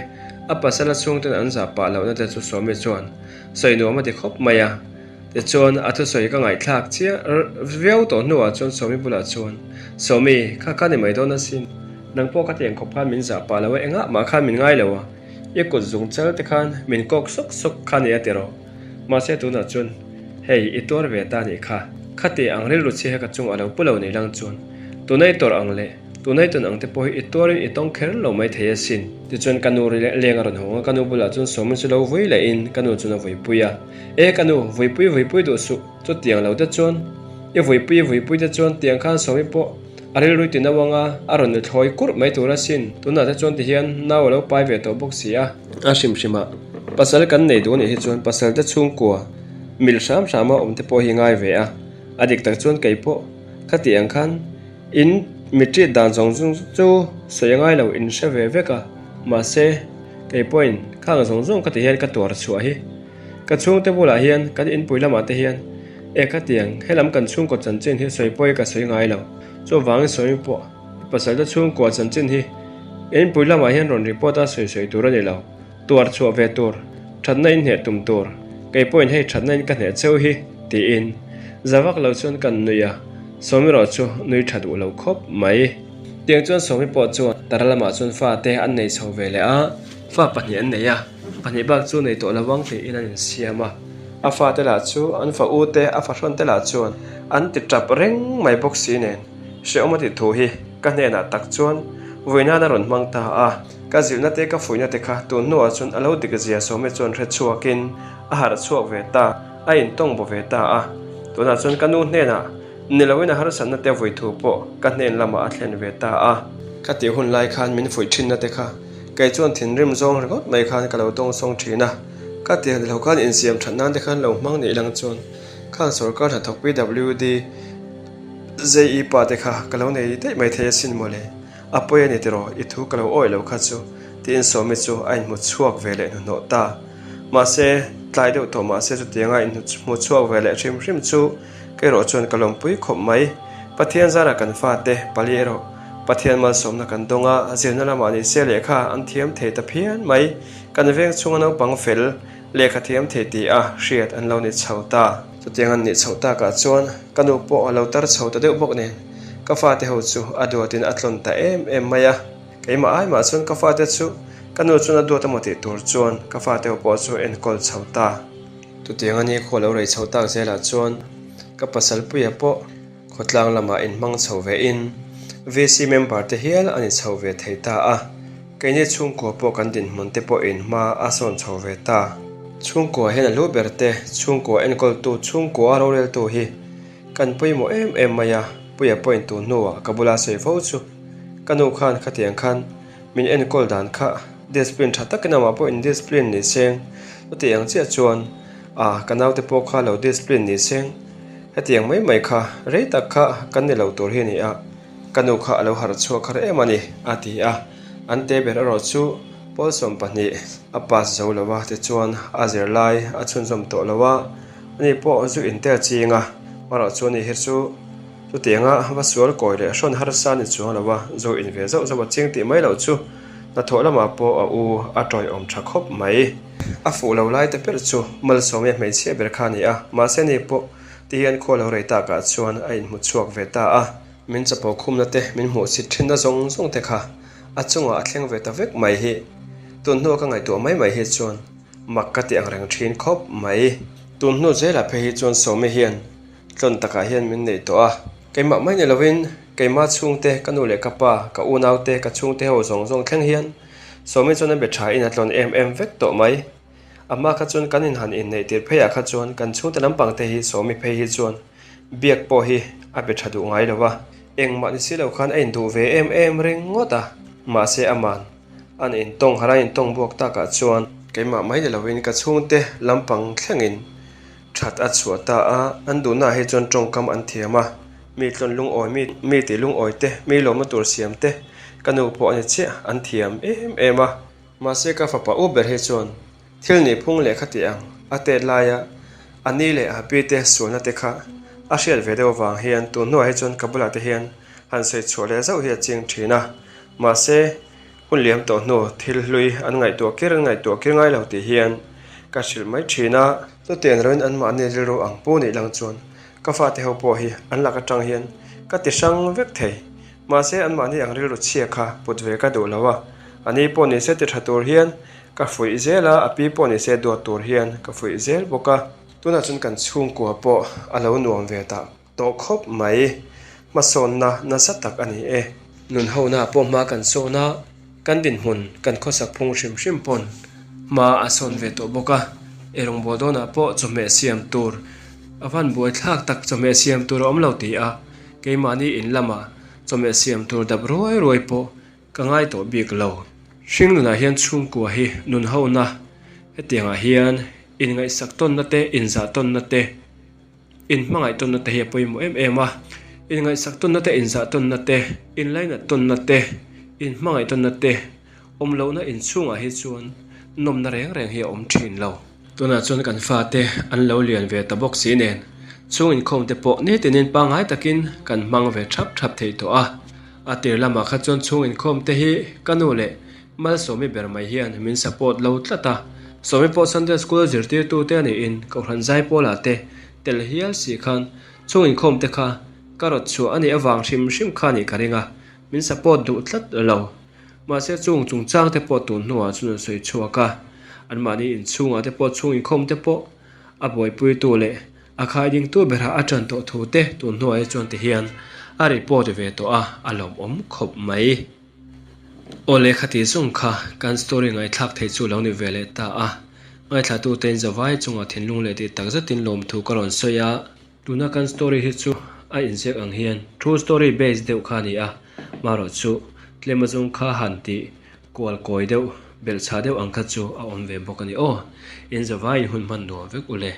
A: a pasala chhung ten an zah pah lohna te chu Sawmi chuan sawi nuam a ti khawp mai a. Tichuan, a thusawi ka ngaihthlak chiah viau tawh hnuah chuan Sawmi bulah chuan, Sawmi, kha kha ni mai dawn asin. Nang pawh ka tiang khawp khan min zah pah lo a, engah mah khan min ngai lo a, i kut zung chal te khan min kawk sawk sawk kha ni a ti rawh. Mahse tunah chuan hei i tuar ve ta nih kha, khati ang rilru chhiha ka chung a lo pu lo nih lang chuan tuna i tawrh ang leh tuna i tawn ang te pawh hi i tuarin i tawng kher lo mai thei asin. Tichuan ka nu ri leng a rawn hawng a, ka nu bulah chuan Sawmin chu lo vui lehin ka nu chuan a vuipui a, E ka nu, vuipui vuipui duh suh, chutiang lo te chuan i vuipui vuipui te chuan tiang khan Sawmi pawh A rilru ti nau anga a rawn ni thlawi kurh mai tur asin. Tunah te chuan tihian nau a lo pai ve tawh bawk si a. A hrim hrim a, pasal kan nei duh anih hi chuan pasal te chhungkua mil hram hram a awm te pawh hi ngai ve a. A dik tak chuan kei pawh khati ang khan in mi treat dan zawng zawng chu sawi a ngai lo in hre ve vek a. Mahse, kei pawhin khang zawng zawng khati hian ka tuar chhuah hi. Ka chhungte bulah hian kan inpui lamah te hian e ka tiang helam kan chhungkaw chanchin hi sawi pawi ka sawi ngai lo. Chuvangin sawi pawh i pasalte chhungkua chanchin hi inpui lamah hian rawn report a sawi sawi tur a ni lo. Tuar chhuah ve tur, thatna in hneh tum tur, kei pawhin hei thatna in ka hneh cheu hi tiin za vak lo chuan kan nui a, Sawmi erawh chu nui tha duh lo khawp mai. Tiang chuan Sawmi pawh chuan tara lamah chuan fate an nei chho ve leh a, fa pahnih an nei a. Pahnih bak chu nei tawh lo vang tiin an insiam a, a fate lah chu an fa u te a fahrawn te lah chuan an ti tap reng mai bawk si nen hrehawm a tih thu hi ka hnenah tak chuan vui nan a rawn hmang ta a, ka zilhna te ka fuihna te kha tun hnuah chuan a lo dik zia Sawmi chuan hre chhuakin a harh chhuak ve ta, a intawng baw ve ta a, tunah chuan ka nu hnenah ni loin a harsatna te vui thu pawh ka hnen lamah a thlen ve ta a. Ka tih hun lai khan min fuih thinna te kha Kei chuan thinrim zawng ringawt mai khan ka lo dawngsawng thin a, ka ti han lo khan insiam that nan te khan lo hmang nih lang chuan khang sorkar hnathawk PWD JE pa te kha ka lo nei daih mai thei asin mawle, a pawi a ni tiraw i thu ka lo awih lo kha chu tiin Sawmi chu a inhmu chhuak ve leh hnuhnawh ta. Mahse, tlai deuh tawh mahse chutianga inhmu chhuak ve leh hrim hrim chu Kei erawh chuan ka lawmpui khawp mai. Pathian zarah kan fate pali erawh Pathian malsawmna kan dawng a, zirna lamah ni se lehkha an thiam thei ta phian mai. Kan veng chhunga naupang fel lehkha thiam thei ti a hriat an lo ni chho ta. Chutiang an nih chhoh takah chuan ka nu pawh a lo tar chho ta deuh bawk nen ka fate ho chu a duatin a tlawn ta em em mai a. Keimah ai mah chuan ka fate chu ka nu chuan a duat emaw tih tur chuan ka fate ho pawh chu enkawl chho ta. Chutiang a ni khaw lo rei chho tak zelah chuan ka pasal puia pawh khawtlang lamah inhmang chho ve in VC member te hial a ni chho ve thei ta a, keini chhungkua pawh kan dinhmun te pawh in hma a sawn chho ve ta. Chhungkua hian a lu ber te chhungkua enkawltu chhungkua roreltu hi kan pawimawh em em mai a, puia pawhin tun hnuah ka bula sawi fo chu ka nu khan khatiang khan Min enkawl dan kha discipline tha takin amah pawh in discipline ni seng chuti ang chiah chuan ah ka naute pawh kha lo discipline ni seng hetiang mai mai kha rei tak kha kan ni lo tur hi a ni a, ka nu kha a lo harh chhuak har em a ni a ti a, an te ber erawh chu Pawl 12 a pass zo lo a, tichuan a zirlai a chhunzawm tawh lo a, ani pawh zu in tel ching a, amarawh chu ani hi chu chutianga va sual kawi leh hrawn harsa ni chuang lo a, zu in ve zauh zauh a ching tih mai loh chu hnathawh lamah pawh a u a tawiawm tha khawp mai. A fuh lo lai te ber chu Malsawmia hmeichhia ber kha a ni a, mahse ani pawh ti hian khaw lo rei takah chuan a inhmu chhuak ve ta a. Min chapo khumna te, min hmuhsit thinna zawng zawng te kha a chungah a thleng ve ta vek mai hi. Tun hnua ka ngaihtuah mai mai hi chuan mak ka ti ang reng thin khawp mai. Tun hnu zelah phei hi chuan Sawmi hian tlawn takah hian min neih tawh a. Keimah mai ni lovin keimah chhungte, ka nu leh ka pa, ka unaute, ka chhungte ho zawng zawng thleng hian Sawmi chuan a be tha in a tlawn em em vek tawh mai. A hma kha chuan kan inhan inneih tir pheiah kha chuan kan chhungte lampang te hi Sawmi phei hi chuan biak pawh hi a be tha duh ngai lo a, engmah ni si lo khan a induh ve em em ringawt a, mahse aman an intawng harh a intawng buak takah chuan keimah mai ni lovin ka chhungte lampang thlengin that a chhuah ta a, an duhnaah hi chuan tawngkam an thiam a, mi tlawn lungawi mi mi tih lungawi te, mi lawmna tur siam te ka nu pawh a ni chiah an thiam em em a. Mahse ka fapa u ber hi chuan thil nihphung leh khati ang a tet laia a ni leh a pi te sualna te kha a hriat ve deuh avang hian tun hnuah hi chuan ka bulah te hian han sawi chhuah leh zauh hi a ching thin a. Mahse hun liam tawh hnu thil hlui an ngaihtuah kir an ngaihtuah kir ngai lo tih hian ka hrilh mai thin a. Chutiang erawhin anmahni rilru ang pu nih lang chuan ka fate ho pawh hi an lak atang hian ka ti hrang vek thei. Mahse anmahni ang rilru chhia kha put ve ka duh lo a, a ni pawh nise ti tha tur hian ka fuih zel a, a pi pawh nise duat tur hian ka fuih zel bawk a. Tunah chuan kan chhungkua pawh a lo nuam ve ta tawh khawp mai, hmasawnna nasa tak a ni e. Nun hona pawh hma kan sawn a, kan dinhmun kan khawsak phung hrim hrim pawn hma a sawn ve tawh bawk a, eirawngbawl dawnah pawh chawhmeh siam tur a van buaithlak tak chawhmeh siam tur a awm lo ti a. Keimahni in lamah chawhmeh siam tur dap ruai ruai pawh ka ngai tawh bik lo. Hring nunah hian chhungkua hi nun hona hetiangah hian inngaihsak tawnna te, inzah tawnna te, inhmangaih tawnna te hi a pawimawh em em a. Inngaihsak tawnna te, inzah tawnna te, inlainat tawnna te, inhmangaih tawnna te awm lohna inchhungah hi chuan nawmna reng reng hi a awm thin lo. Tunah chuan kan fate an lo lian ve ta bawk si nen, chhung inkhawm te pawh nitinin pangngai takin kan hmang ve thap thap thei tawh a. A tir lamah kha chuan chhung inkhawm te hi ka nu leh Malsawmi ber mai hian min support lo tlat a. Sawmi pawh Sunday School zirtirtu te a niin Kohhran Zaipawlah te tel hial si khan chhung inkhawm te kha ka rawt chhuah a nih avang hrim hrim kha a nih ka ring a, min support duh tlat lo. Mahse chung chungchang te pawh tun hnuah chuan an sawi chhuak a, anmahni inchhungah te pawh chhung inkhawm te pawh a buaipuitu leh a khaidingtu berah a tan tawh thu te tun hnuah hi chuan ti hian a report ve tawh a, a lawmawm khawp mai. Aw leh khati zawng kha kan story ngaihthlak theih chu lo ni ve leh ta a, ngaithlatute in zavai chungah thinlung leh tih tak zetin lawmthu ka rawn sawi a. Tuna kan story hi chu a inziak ang hian true story base deuh kha a ni a, marawh chu tlem azawng kha han tih kual kawi deuh belhchhah deuh ang kha chu a awm ve bawk a ni aw. In zavaiin hun hman nuam vek u le.